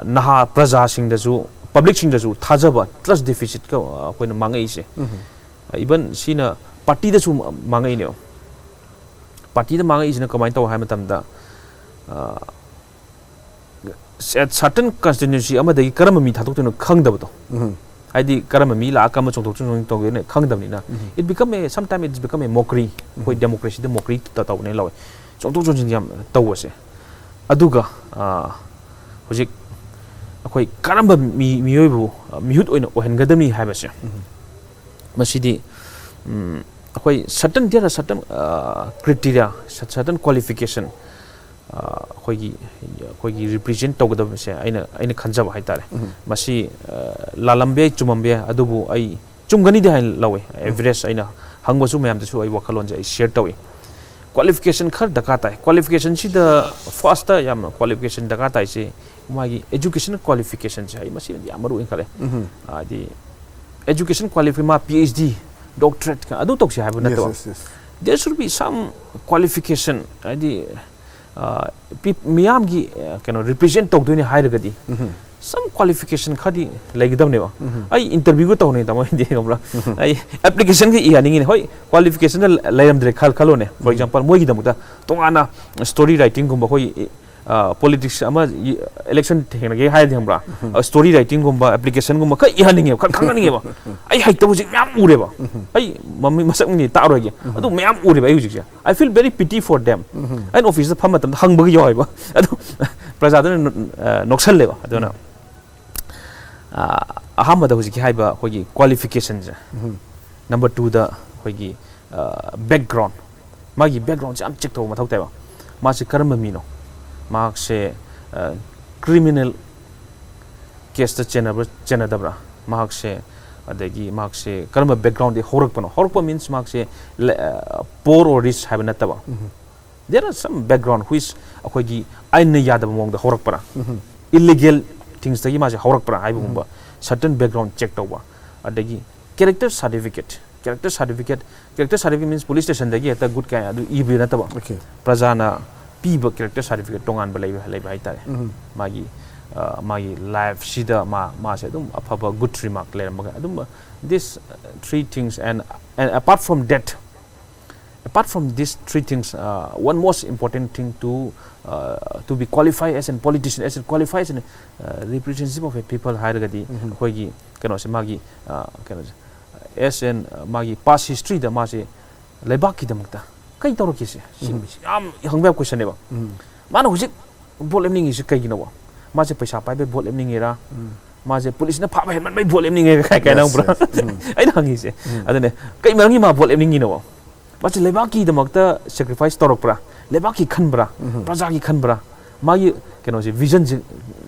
ꯅꯍꯥ ꯄ꯭ꯔꯖꯥꯁꯤꯡꯗꯁꯨ, ꯄꯕ꯭ꯂꯤꯛꯁꯤꯡꯗꯁꯨ ꯊꯥꯖꯕ, ꯇ꯭ꯔꯁ ꯗꯤꯐꯤꯁꯤꯠꯀ ꯑꯩꯈꯣꯏꯅ ꯃꯥꯡꯉꯛꯏꯁꯦ꯫ ꯏꯕꯟ ꯁꯤꯅ ꯄꯥꯔꯇꯤꯗꯁꯨ ꯃꯥꯡꯉꯛꯏꯅꯦꯕ꯫ ꯄꯥꯔꯇꯤꯗ ꯃꯥꯡꯉꯛꯏꯁꯤꯅ ꯀꯃꯥꯏꯅ ꯇꯧ ꯍꯥꯏ ꯃꯇꯝꯗ, ꯁꯔꯇꯟ ꯀꯟꯁꯇꯤꯇ꯭ꯋꯦꯟꯁꯤ ꯑꯃꯗꯒꯤ ꯀꯔꯝꯕ ꯃꯤ ꯊꯥꯗꯣꯛꯇꯣꯏꯅꯣ ꯈꯪꯗꯕꯗꯣ꯫ ꯍꯥꯏꯗꯤ ꯀꯔꯝꯕ ꯃꯤ ꯂꯥꯛꯑ ꯀꯔꯝꯕ ꯆꯣꯡꯊꯣꯛ ꯆꯣꯡꯁꯤꯟ ꯇꯧꯒꯦꯅ ꯈꯪꯗꯕꯅꯤꯅ, it become a, sometimes it's become a mockery꯫ ꯑꯩꯈꯣꯏ ꯗꯦꯃꯣꯀ꯭ꯔꯦꯁꯤꯗ ꯃꯣꯀ꯭ꯔꯤ ꯇꯧꯕꯅꯦ ꯂꯧꯋꯦ꯫ ꯆꯣꯡꯊꯣꯛ ꯆꯣꯡꯁꯤꯟ ꯌꯥꯝ ꯇꯧꯕꯁꯦ꯫ ꯑꯗꯨꯒ ꯍꯧꯖꯤꯛ ꯑꯩꯈꯣꯏ ꯀꯔꯝꯕ ꯃꯤ, ꯃꯤꯑꯣꯏꯕꯕꯨ ꯃꯤꯍꯨꯠ ꯑꯣꯏꯅ ꯑꯣꯏꯍꯟꯒꯗꯕꯅꯤ ꯍꯥꯏꯕꯁꯦ, ꯃꯁꯤꯗꯤ ꯑꯩꯈꯣꯏ ꯁꯔꯇꯟ, there are certain criteria, certain qualification ꯑꯩꯈꯣꯏꯒꯤ, ꯑꯩꯈꯣꯏꯒꯤ ꯔꯤꯄ꯭ꯔꯤꯖꯦꯟ ꯇꯧꯒꯗꯕꯁꯦ ꯑꯩꯅ, ꯑꯩꯅ ꯈꯟꯖꯕ ꯍꯥꯏꯇꯥꯔꯦ꯫ ꯃꯁꯤ ꯂꯥꯜꯂꯝꯕ ꯌꯥꯏ, ꯆꯨꯝꯃꯝꯕ ꯌꯥꯏ, ꯑꯗꯨꯕꯨ ꯑꯩ ꯆꯨꯝꯒꯅꯤꯗꯤ ꯍꯥꯏꯅ ꯂꯧꯋꯦ꯫ ꯑꯦꯚꯔꯦꯖ ꯑꯩꯅ ꯍꯪꯕꯁꯨ ꯃꯌꯥꯝꯗꯁꯨ ꯑꯩ ꯋꯥꯈꯜꯂꯣꯟꯁꯦ ꯑꯩ ꯁꯤꯌꯔ ꯇꯧꯏ꯫ ꯀ꯭ꯋꯥꯂꯤꯐꯤꯀꯦꯁꯟ ꯈꯔ ꯗꯔꯀꯥꯔ ꯇꯥꯏ꯫ ꯀ꯭ꯋꯥꯂꯤꯐꯤꯀꯦꯁꯟꯁꯤꯗ ꯐꯥꯔꯁꯇ ꯌꯥꯝꯅ ꯀ꯭ꯋꯥꯂꯤꯐꯤꯀꯦꯁꯟ ꯗꯔꯀꯥꯔ ꯇꯥꯏꯁꯦ ꯃꯥꯒꯤ ꯑꯦꯖꯨꯀꯦꯁꯟ ꯀ꯭ꯋꯥꯂꯤꯐꯤꯀꯦꯁꯟꯁꯦ ꯑꯩ ꯃꯁꯤꯃꯗꯤ ꯌꯥꯝ ꯃꯔꯨ ꯑꯣꯏꯅ ꯈꯜꯂꯦ꯫ ꯍꯥꯏꯗꯤ ꯑꯦꯖꯨꯀꯦꯁꯟ ꯀ꯭ꯋꯥꯂꯤꯐꯤ-, ꯃꯥ ꯄꯤ ꯑꯩꯆ ꯗꯤ, ꯗꯣꯛꯇꯔꯦꯠ ꯑꯗꯨ ꯇꯧꯁꯤ ꯍꯥꯏꯕ ꯅꯠꯇꯕ, there should be some qualification, ꯍꯥꯏꯗꯤ ꯃꯤꯌꯥꯝꯒꯤ ꯀꯩꯅꯣ ꯔꯤꯄ꯭ꯔꯤꯖꯦꯟ ꯇꯧꯗꯣꯏꯅꯤ ꯍꯥꯏꯔꯒꯗꯤ some qualification ꯈꯔꯗꯤ ꯂꯩꯒꯗꯕꯅꯦꯕ꯫ ꯑꯩ interview ꯒ ꯇꯧꯅꯤ ꯇꯥꯃꯣ, ꯍꯤꯟꯗꯤ ꯈꯪꯕ꯭ꯔꯥ? ꯑꯩ application ꯒ ꯏꯍꯟꯅꯤꯡꯉꯤꯅꯦ꯫ ꯍꯣꯏ, qualification ꯗ ꯂꯩꯔꯝꯗ꯭ꯔꯦ ꯈꯜ ꯈꯜꯂꯣꯅꯦ꯫ For example, ꯃꯣꯏꯒꯤꯗꯃꯛꯇ ꯇꯣꯉꯥꯟꯅ story writing ꯒꯨꯝꯕ, ꯑꯩꯈꯣꯏ politics ꯑꯃ election ꯊꯦꯡꯅꯒꯦ ꯍꯥꯏꯔꯗꯤ ꯈꯪꯕ꯭ꯔꯥ, story writing ꯒꯨꯝꯕ, application ꯒꯨꯝꯕ ꯈꯔ ꯏꯍꯟꯅꯤꯡꯉꯦꯕ, ꯈꯔ ꯈꯪꯍꯟꯅꯤꯡꯉꯦꯕ꯫ ꯑꯩ ꯍꯩꯇꯕ ꯍꯧꯖꯤꯛ ꯃꯌꯥꯝ ꯎꯔꯦꯕ꯫ ꯑꯩ ꯃꯃꯤꯡ ꯃꯁꯛ ꯃꯃꯤꯡꯗꯤ ꯇꯥꯛꯑꯔꯣꯏꯒꯦ꯫ ꯑꯗꯨ ꯃꯌꯥꯝ ꯎꯔꯦꯕ ꯑꯩ ꯍꯧꯖꯤꯛꯁꯦ꯫ I feel very pity for them꯫ ꯑꯩꯅ office ꯇ ꯐꯝꯕ ꯃꯇꯝꯗ ꯍꯪꯕꯒ ꯌꯥꯎꯋꯦꯕ꯫ ꯑꯗꯨ ꯄ꯭ꯔꯖꯥꯗꯨꯅ ꯅꯣꯛꯁꯜꯂꯦꯕ꯫ ꯑꯗꯨꯅ ꯑꯍꯥꯟꯕꯗ ꯍꯧꯖꯤꯛꯀꯤ ꯍꯥꯏꯕ ꯑꯩꯈꯣꯏꯒꯤ qualification ꯁꯦ꯫ Number two ꯗ ꯑꯩꯈꯣꯏꯒꯤ background꯫ ꯃꯥꯒꯤ background ꯁꯦ ꯌꯥꯝ check ꯇꯧꯕ ꯃꯊꯧ ꯇꯥꯏꯕ꯫ ꯃꯥꯁꯦ ꯀꯔꯝꯕ ꯃꯤꯅꯣ? ꯃꯍꯥꯛꯁꯦ criminal case ꯇ ꯆꯦꯟꯅꯕ꯭ꯔꯥ, ꯆꯦꯟꯅꯗꯕ꯭ꯔꯥ? ꯃꯍꯥꯛꯁꯦ, ꯑꯗꯒꯤ ꯃꯍꯥꯛꯁꯦ ꯀꯔꯝꯕ background ꯗꯒꯤ ꯍꯧꯔꯛꯄꯅꯣ? ꯍꯧꯔꯛꯄ means ꯃꯍꯥꯛꯁꯦ poor or rich ꯍꯥꯏꯕ ꯅꯠꯇꯕ꯫ There are some background which ꯑꯩꯈꯣꯏꯒꯤ ꯑꯥꯏꯟꯅ ꯌꯥꯗꯕ ꯃꯑꯣꯡꯗ ꯍꯧꯔꯛꯄ꯭ꯔꯥ, illegal things ꯇꯒꯤ ꯃꯥꯁꯦ ꯍꯧꯔꯛꯄ꯭ꯔꯥ ꯍꯥꯏꯕꯒꯨꯝꯕ certain background check ꯇꯧꯕ꯫ ꯑꯗꯒꯤ character certificate, character certificate, character certificate means police station ꯗꯒꯤ ꯍꯦꯛꯇ good guy ꯑꯗꯨ ꯏꯕ ꯅꯠꯇꯕ꯫ ꯄ꯭ꯔꯖꯥꯅ ꯄꯤꯕ character certificate ꯇꯣꯉꯥꯟꯕ ꯂꯩꯕ, ꯂꯩꯕ ꯍꯥꯏꯇꯥꯔꯦ꯫ ꯃꯥꯒꯤ, ꯑ, ꯃꯥꯒꯤ life ꯁꯤꯗ ꯃꯥ, ꯃꯥꯁꯦ ꯑꯗꯨꯝ ꯑꯐꯕ good remark ꯂꯩꯔꯝꯕꯒ ꯑꯗꯨꯝꯕ, this, uh, three things and, and apart from that, apart from these three things, uh, one most important thing to, uh, to be qualified as a politician, as a qualified as a, uh, representative of a people ꯍꯥꯏꯔꯒꯗꯤ ꯑꯩꯈꯣꯏꯒꯤ ꯀꯩꯅꯣꯁꯦ, ꯃꯥꯒꯤ, ꯑ, ꯀꯩꯅꯣꯁꯦ, as an, ꯑ, ꯃꯥꯒꯤ past history ꯗ ꯃꯥꯁꯦ ꯂꯩꯕꯥꯛꯀꯤꯗꯃꯛꯇ ꯀꯩ ꯇꯧꯔꯛꯀꯦꯁꯦ? ꯁꯤ ꯌꯥꯝ ꯍꯪꯕ ꯌꯥꯕ question ꯅꯦꯕ꯫ ꯃꯥꯅ ꯍꯧꯖꯤꯛ vote ꯂꯦꯞꯅꯤꯡꯉꯤꯁꯦ ꯀꯩꯒꯤꯅꯣꯕ? ꯃꯥꯁꯦ ꯄꯩꯁꯥ ꯄꯥꯏꯕꯩ vote ꯂꯦꯞꯅꯤꯡꯉꯤꯔꯥ? ꯃꯥꯁꯦ police ꯅ ꯐꯥꯕ ꯍꯦꯟꯃꯟꯕꯩ vote ꯂꯦꯞꯅꯤꯡꯉꯤꯔꯥ ꯀꯥꯏ, ꯀꯥꯏꯅ ꯍꯪꯕ꯭ꯔꯥ? ꯑꯩꯅ ꯍꯪꯉꯤꯁꯦ꯫ ꯑꯗꯨꯅꯦ, ꯀꯩ ꯃꯔꯝꯒꯤ ꯃꯥ vote ꯂꯦꯞꯅꯤꯡꯉꯤꯅꯣꯕ? ꯃꯥꯁꯦ ꯂꯩꯕꯥꯛꯀꯤꯗꯃꯛꯇ sacrifice ꯇꯧꯔꯛꯄ꯭ꯔꯥ? ꯂꯩꯕꯥꯛꯀꯤ ꯈꯟꯕ꯭ꯔꯥ? ꯄ꯭ꯔꯖꯥꯒꯤ ꯈꯟꯕ꯭ꯔꯥ? ꯃꯥꯒꯤ ꯀꯩꯅꯣꯁꯦ, vision ꯁꯦ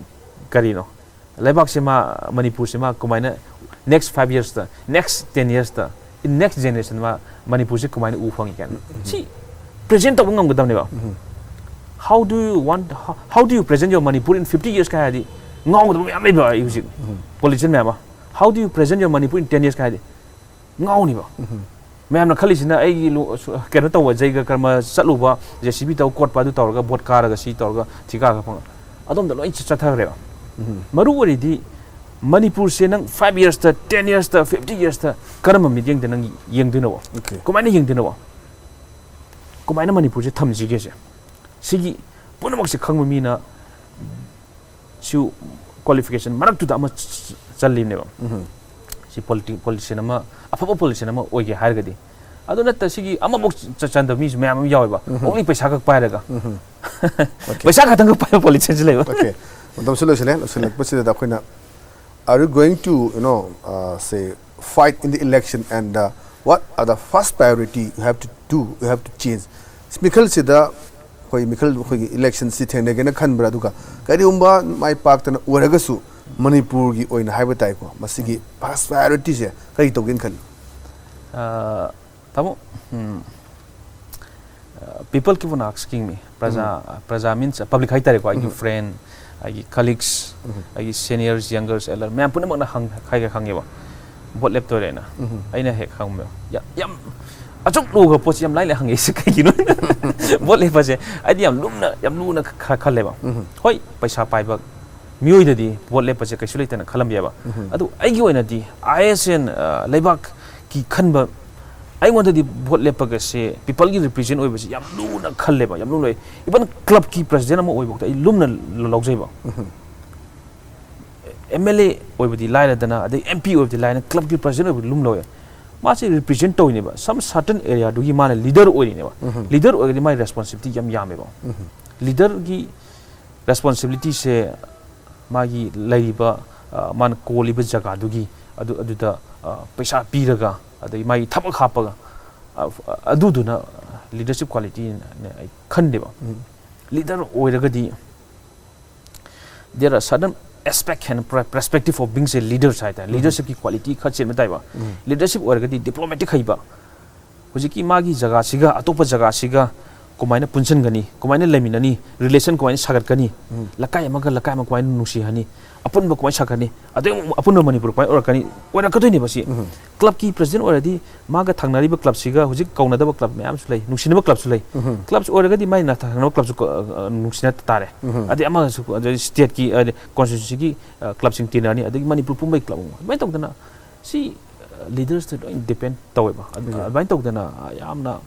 ꯀꯔꯤꯅꯣ? ꯂꯩꯕꯥꯛꯁꯦ ꯃꯥ, ꯃꯅꯤꯄꯨꯔꯁꯦ ꯃꯥ ꯀꯃꯥꯏꯅ next five years ꯇ, next ten years ꯇ, in next generation ꯃꯥ ꯃꯅꯤꯄꯨꯔꯁꯦ ꯀꯃꯥꯏꯅ ꯎ ꯐꯪꯉꯤ ꯀꯥꯏꯅ ꯁꯤ present ꯇꯧꯕ ꯉꯝꯒꯗꯕꯅꯦꯕ꯫ How do you want, how, how do you present your Manipur in fifty years ꯀꯥꯏ ꯍꯥꯏꯔꯗꯤ ꯉꯥꯎꯒꯗꯕ ꯃꯌꯥꯝ ꯂꯩꯕ ꯑꯩ ꯍꯧꯖꯤꯛ politician ꯃꯌꯥꯝ ꯑꯃ꯫ How do you present your Manipur in ten years ꯀꯥꯏ ꯍꯥꯏꯔꯗꯤ ꯉꯥꯎꯅꯤꯕ꯫ ꯃꯌꯥꯝꯅ ꯈꯜꯂꯤꯁꯤꯅ ꯑꯩꯒꯤ ꯂꯨ-, ꯁꯨ-, ꯀꯩꯅꯣ ꯇꯧꯕ, ꯖꯩꯒ ꯀꯔꯃ ꯆꯠꯂꯨꯕ, JCB ꯇꯧ ꯀꯣꯠꯄ, ꯑꯗꯨ ꯇꯧꯔꯒ vote ꯀꯥꯔꯒ ꯁꯤ ꯇꯧꯔꯒ ꯊꯤ ꯀꯥꯔꯒ ꯐꯪ-, ꯑꯗꯣꯝꯗ ꯂꯣꯏ ꯆꯠ-, ꯆꯠꯊꯈ꯭ꯔꯦꯕ꯫ ꯃꯔꯨ ꯑꯣꯏꯔꯤꯗꯤ ꯃꯅꯤꯄꯨꯔꯁꯦ ꯅꯪ five yearsꯇ, ten yearsꯇ, fifty yearsꯇ ꯀꯔꯝꯕ ꯃꯤꯠꯌꯦꯡꯗ ꯅꯪ ꯌꯦꯡꯗꯣꯏꯅꯣꯕ? Okay. ꯀꯃꯥꯏꯅ ꯌꯦꯡꯗꯣꯏꯅꯣꯕ? ꯀꯃꯥꯏꯅ ꯃꯅꯤꯄꯨꯔꯁꯦ ꯊꯝꯁꯤꯒꯦꯁꯦ? ꯁꯤꯒꯤ ꯄꯨꯝꯅꯃꯛꯁꯦ ꯈꯪꯕ ꯃꯤꯅ ꯁꯤ qualification ꯃꯔꯛꯇꯨꯗ ꯑꯃ ꯆ- ꯆ- ꯆꯜꯂꯤꯕꯅꯦꯕ꯫ ꯎꯝ. ꯁꯤ politi- politician ꯑꯃ, ꯑꯐꯕ politician ꯑꯃ ꯑꯣꯏꯒꯦ ꯍꯥꯏꯔꯒꯗꯤ꯫ ꯑꯗꯨ ꯅꯠꯇ ꯁꯤꯒꯤ ꯑꯃꯐꯥꯎ ꯆ- ꯆꯟꯗꯕ ꯃꯤꯁꯨ ꯃꯌꯥꯝ ꯑꯃ ꯌꯥꯎꯋꯦꯕ꯫ ꯎꯝ. Only ꯄꯩꯁꯥ ꯈꯛ ꯄꯥꯏꯔꯒ ꯎꯝ. Okay. ꯄꯩꯁꯥ ꯈꯛꯇꯪ ꯄꯥꯏꯕ politicianꯁꯨ ꯂꯩꯕ꯫ Okay. ꯃꯇꯝꯁꯨ ꯂꯣꯏꯁꯤꯜꯂꯦ꯫ ꯂꯣꯏꯁꯤꯜꯂꯛꯄꯁꯤꯗ ꯑꯩꯈꯣꯏꯅ, are you going to, you know, uh, say, fight in the election, and uh, what are the first priority you have to do, you have to change? ꯃꯤꯈꯜꯁꯤꯗ ꯑꯩꯈꯣꯏ ꯃꯤꯈꯜ, ꯑꯩꯈꯣꯏꯒꯤ electionꯁꯤ ꯊꯦꯡꯅꯒꯦꯅ ꯈꯟꯕ꯭ꯔꯥ? ꯑꯗꯨꯒ ꯀꯔꯤꯒꯨꯝꯕ ꯃꯥꯏ ꯄꯥꯛꯇꯅ ꯑꯣꯏꯔꯒꯁꯨ ꯃꯅꯤꯄꯨꯔꯒꯤ ꯑꯣꯏꯅ ꯍꯥꯏꯕ ꯇꯥꯏꯀꯣ, ꯃꯁꯤꯒꯤ first priorityꯁꯦ ꯀꯔꯤ ꯇꯧꯒꯦꯅ ꯈꯜꯂꯤ? ꯑ, ꯇꯥꯃꯣ, ꯎꯝ, ꯑ, people keep on asking me, ꯄ꯭ꯔꯖꯥ, ꯄ꯭ꯔꯖꯥ means public ꯍꯥꯏꯇꯥꯔꯦꯀꯣ, ꯑꯩꯒꯤ ꯎꯝ. Friend, ꯑꯩꯒꯤ colleagues, ꯎꯝ. ꯑꯩꯒꯤ seniors, youngers, elder ꯃꯌꯥꯝ ꯄꯨꯝꯅꯃꯛꯅ ꯍꯪ ꯍꯥꯏꯒ ꯍꯪꯉꯦꯕ, vote ꯂꯦꯞꯇꯣꯏꯔꯦꯅ꯫ ꯎꯝ. ꯑꯩꯅ ꯍꯦꯛ ꯍꯪꯕ, "ꯌꯥ- ꯌꯥꯝ ꯑꯁꯨꯛ ꯂꯨꯕ ꯄꯣꯠꯁꯤ ꯌꯥꯝ ꯂꯥꯏꯅ ꯍꯪꯉꯛꯏꯁꯦ ꯀꯩꯒꯤꯅꯣ?" Vote ꯂꯦꯞꯄꯁꯦ ꯑꯩꯗꯤ ꯌꯥꯝ ꯂꯨꯝꯅ, ꯌꯥꯝ ꯂꯨꯅ ꯈ- ꯈꯜꯂꯦꯕ꯫ ꯎꯝ. ꯍꯣꯏ, ꯄꯩꯁꯥ ꯄꯥꯏꯕ ꯃꯤꯑꯣꯏꯗꯗꯤ vote ꯂꯦꯞꯄꯁꯦ ꯀꯩꯁꯨ ꯂꯩꯇꯅ ꯈꯜꯂꯝꯕ ꯌꯥꯏꯕ꯫ ꯎꯝ. ꯑꯗꯨ ꯑꯩꯒꯤ ꯑꯣꯏꯅꯗꯤ, I as an, ꯑ, ꯂꯩꯕꯥꯛꯀꯤ ꯈꯟꯕ, ꯑꯩꯉꯣꯟꯗꯗꯤ vote ꯂꯦꯞꯄꯒꯁꯦ, peopleꯒꯤ represent ꯑꯣꯏꯕꯁꯦ ꯌꯥꯝ ꯂꯨꯅ ꯈꯜꯂꯦꯕ, ꯌꯥꯝ ꯂꯨꯅ ꯂꯩ꯫ Even clubꯀꯤ president ꯑꯃ ꯑꯣꯏꯕꯐꯥꯎꯗ ꯑꯩ ꯂꯨꯝꯅ ꯂ- ꯂꯧꯖꯩꯕ꯫ ꯎꯝ. MLA ꯑꯣꯏꯕꯗꯤ ꯂꯥꯏꯔꯗꯅ, ꯑꯗꯩ MP ꯑꯣꯏꯕꯗꯤ ꯂꯥꯏꯔꯅ, clubꯀꯤ president ꯑꯣꯏꯕꯗꯤ ꯂꯨꯝ ꯂꯧꯋꯦ꯫ ꯃꯥꯁꯦ represent ꯇꯧꯔꯤꯅꯦꯕ, some certain areaꯗꯨꯒꯤ ꯃꯥꯅ leader ꯑꯣꯏꯔꯤꯅꯦꯕ꯫ ꯎꯝ. Leader ꯑꯣꯏꯔꯒꯗꯤ ꯃꯥꯒꯤ responsibility ꯌꯥꯝ ꯌꯥꯝꯃꯦꯕ꯫ ꯎꯝ. Leaderꯒꯤ responsibilityꯁꯦ ꯃꯥꯒꯤ ꯂꯩꯔꯤꯕ, ꯑ, ꯃꯥꯅ ꯀꯣꯜꯂꯤꯕ ꯖꯒꯥꯗꯨꯒꯤ ꯑꯗꯨ, ꯑꯗꯨꯗ, ꯑ, ꯄꯩꯁꯥ ꯄꯤꯔꯒ, ꯑꯗꯒꯤ ꯃꯥꯒꯤ ꯊꯕꯛ ꯍꯥꯞꯄꯒ, ꯑ, ꯑꯗꯨꯗꯨꯅ leadership qualityꯅꯦ ꯑꯩ ꯈꯟꯗꯦꯕ꯫ ꯎꯝ. Leader ꯑꯣꯏꯔꯒꯗꯤ there are certain aspect and per- perspective of being a leaders ꯍꯥꯏꯇꯥꯔꯦ꯫ ꯎꯝ. Leadershipꯀꯤ quality ꯈꯔ ꯆꯦꯟꯕ ꯇꯥꯏꯕ꯫ ꯎꯝ. Leadership ꯑꯣꯏꯔꯒꯗꯤ diplomatic ꯍꯩꯕ, ꯍꯧꯖꯤꯛꯀꯤ ꯃꯥꯒꯤ ꯖꯒꯥꯁꯤꯒ ꯑꯇꯣꯞꯄ ꯖꯒꯥꯁꯤꯒ ꯀꯃꯥꯏꯅ ꯄꯨꯟꯁꯤꯟꯒꯅꯤ, ꯀꯃꯥꯏꯅ ꯂꯩꯃꯤꯟꯅꯅꯤ, ꯔꯤꯂꯦꯁꯟ ꯀꯃꯥꯏꯅ ꯁꯥꯒꯠꯀꯅꯤ, ꯎꯝ꯫ ꯂꯩꯀꯥꯏ ꯑꯃꯒ ꯂꯩꯀꯥꯏ ꯑꯃ ꯀꯃꯥꯏꯅ ꯅꯨꯡꯁꯤꯍꯅꯤ, ꯑꯄꯨꯟꯕ ꯀꯃꯥꯏꯅ ꯁꯥꯒꯠꯀꯅꯤ, ꯑꯗꯩ ꯑꯃꯨꯛ ꯑꯄꯨꯟꯕ ꯃꯅꯤꯄꯨꯔ ꯀꯃꯥꯏꯅ ꯑꯣꯏꯔꯛꯀꯅꯤ, ꯑꯣꯏꯔꯛꯀꯗꯣꯏꯅꯦꯕ ꯁꯤ꯫ ꯎꯝ꯫ ꯀ꯭ꯂꯕꯀꯤ ꯄ꯭ꯔꯁꯤꯗꯦꯟ ꯑꯣꯏꯔꯗꯤ ꯃꯥꯒ ꯊꯪꯅꯔꯤꯕ ꯀ꯭ꯂꯕꯁꯤꯒ ꯍꯧꯖꯤꯛ ꯀꯧꯅꯗꯕ ꯀ꯭ꯂꯕ ꯃꯌꯥꯝꯁꯨ ꯂꯩ, ꯅꯨꯡꯁꯤꯅꯕ ꯀ꯭ꯂꯕꯁꯨ ꯂꯩ꯫ ꯎꯝ꯫ ꯀ꯭ꯂꯕꯁ ꯑꯣꯏꯔꯒꯗꯤ ꯃꯥꯏ ꯊꯪꯅꯕ ꯀ꯭ꯂꯕꯁꯨ ꯀ-, ꯑ, ꯅꯨꯡꯁꯤꯅ ꯇꯥꯔꯦ꯫ ꯎꯝ꯫ ꯑꯗꯩ ꯑꯃꯒꯁꯨ, ꯑꯗꯩ ꯁ꯭ꯇꯦꯠꯀꯤ, ꯑ, ꯀꯣꯟꯁꯇꯤꯇ꯭ꯌꯨꯟꯁꯤꯒꯤ, ꯑ, ꯀ꯭ꯂꯕꯁꯤꯡ ꯇꯤꯟꯅꯔꯅꯤ, ꯑꯗꯒꯤ ꯃꯅꯤꯄꯨꯔ ꯄꯨꯝꯕꯒꯤ ꯀ꯭ꯂꯕ ꯑꯃ꯫ ꯑꯗꯨꯃꯥꯏꯅ ꯇꯧꯗꯅ ꯁꯤ, ꯑ, ꯂꯤꯗꯔꯁꯇ ꯂꯣꯏ ꯗꯤꯄꯦꯟ ꯇꯧꯋꯦꯕ꯫ ꯑꯗꯨ, ꯎꯝ꯫ ꯑꯗꯨꯃꯥꯏꯅ ꯇꯧꯗꯅ, ꯑ, ꯌꯥꯝꯅ,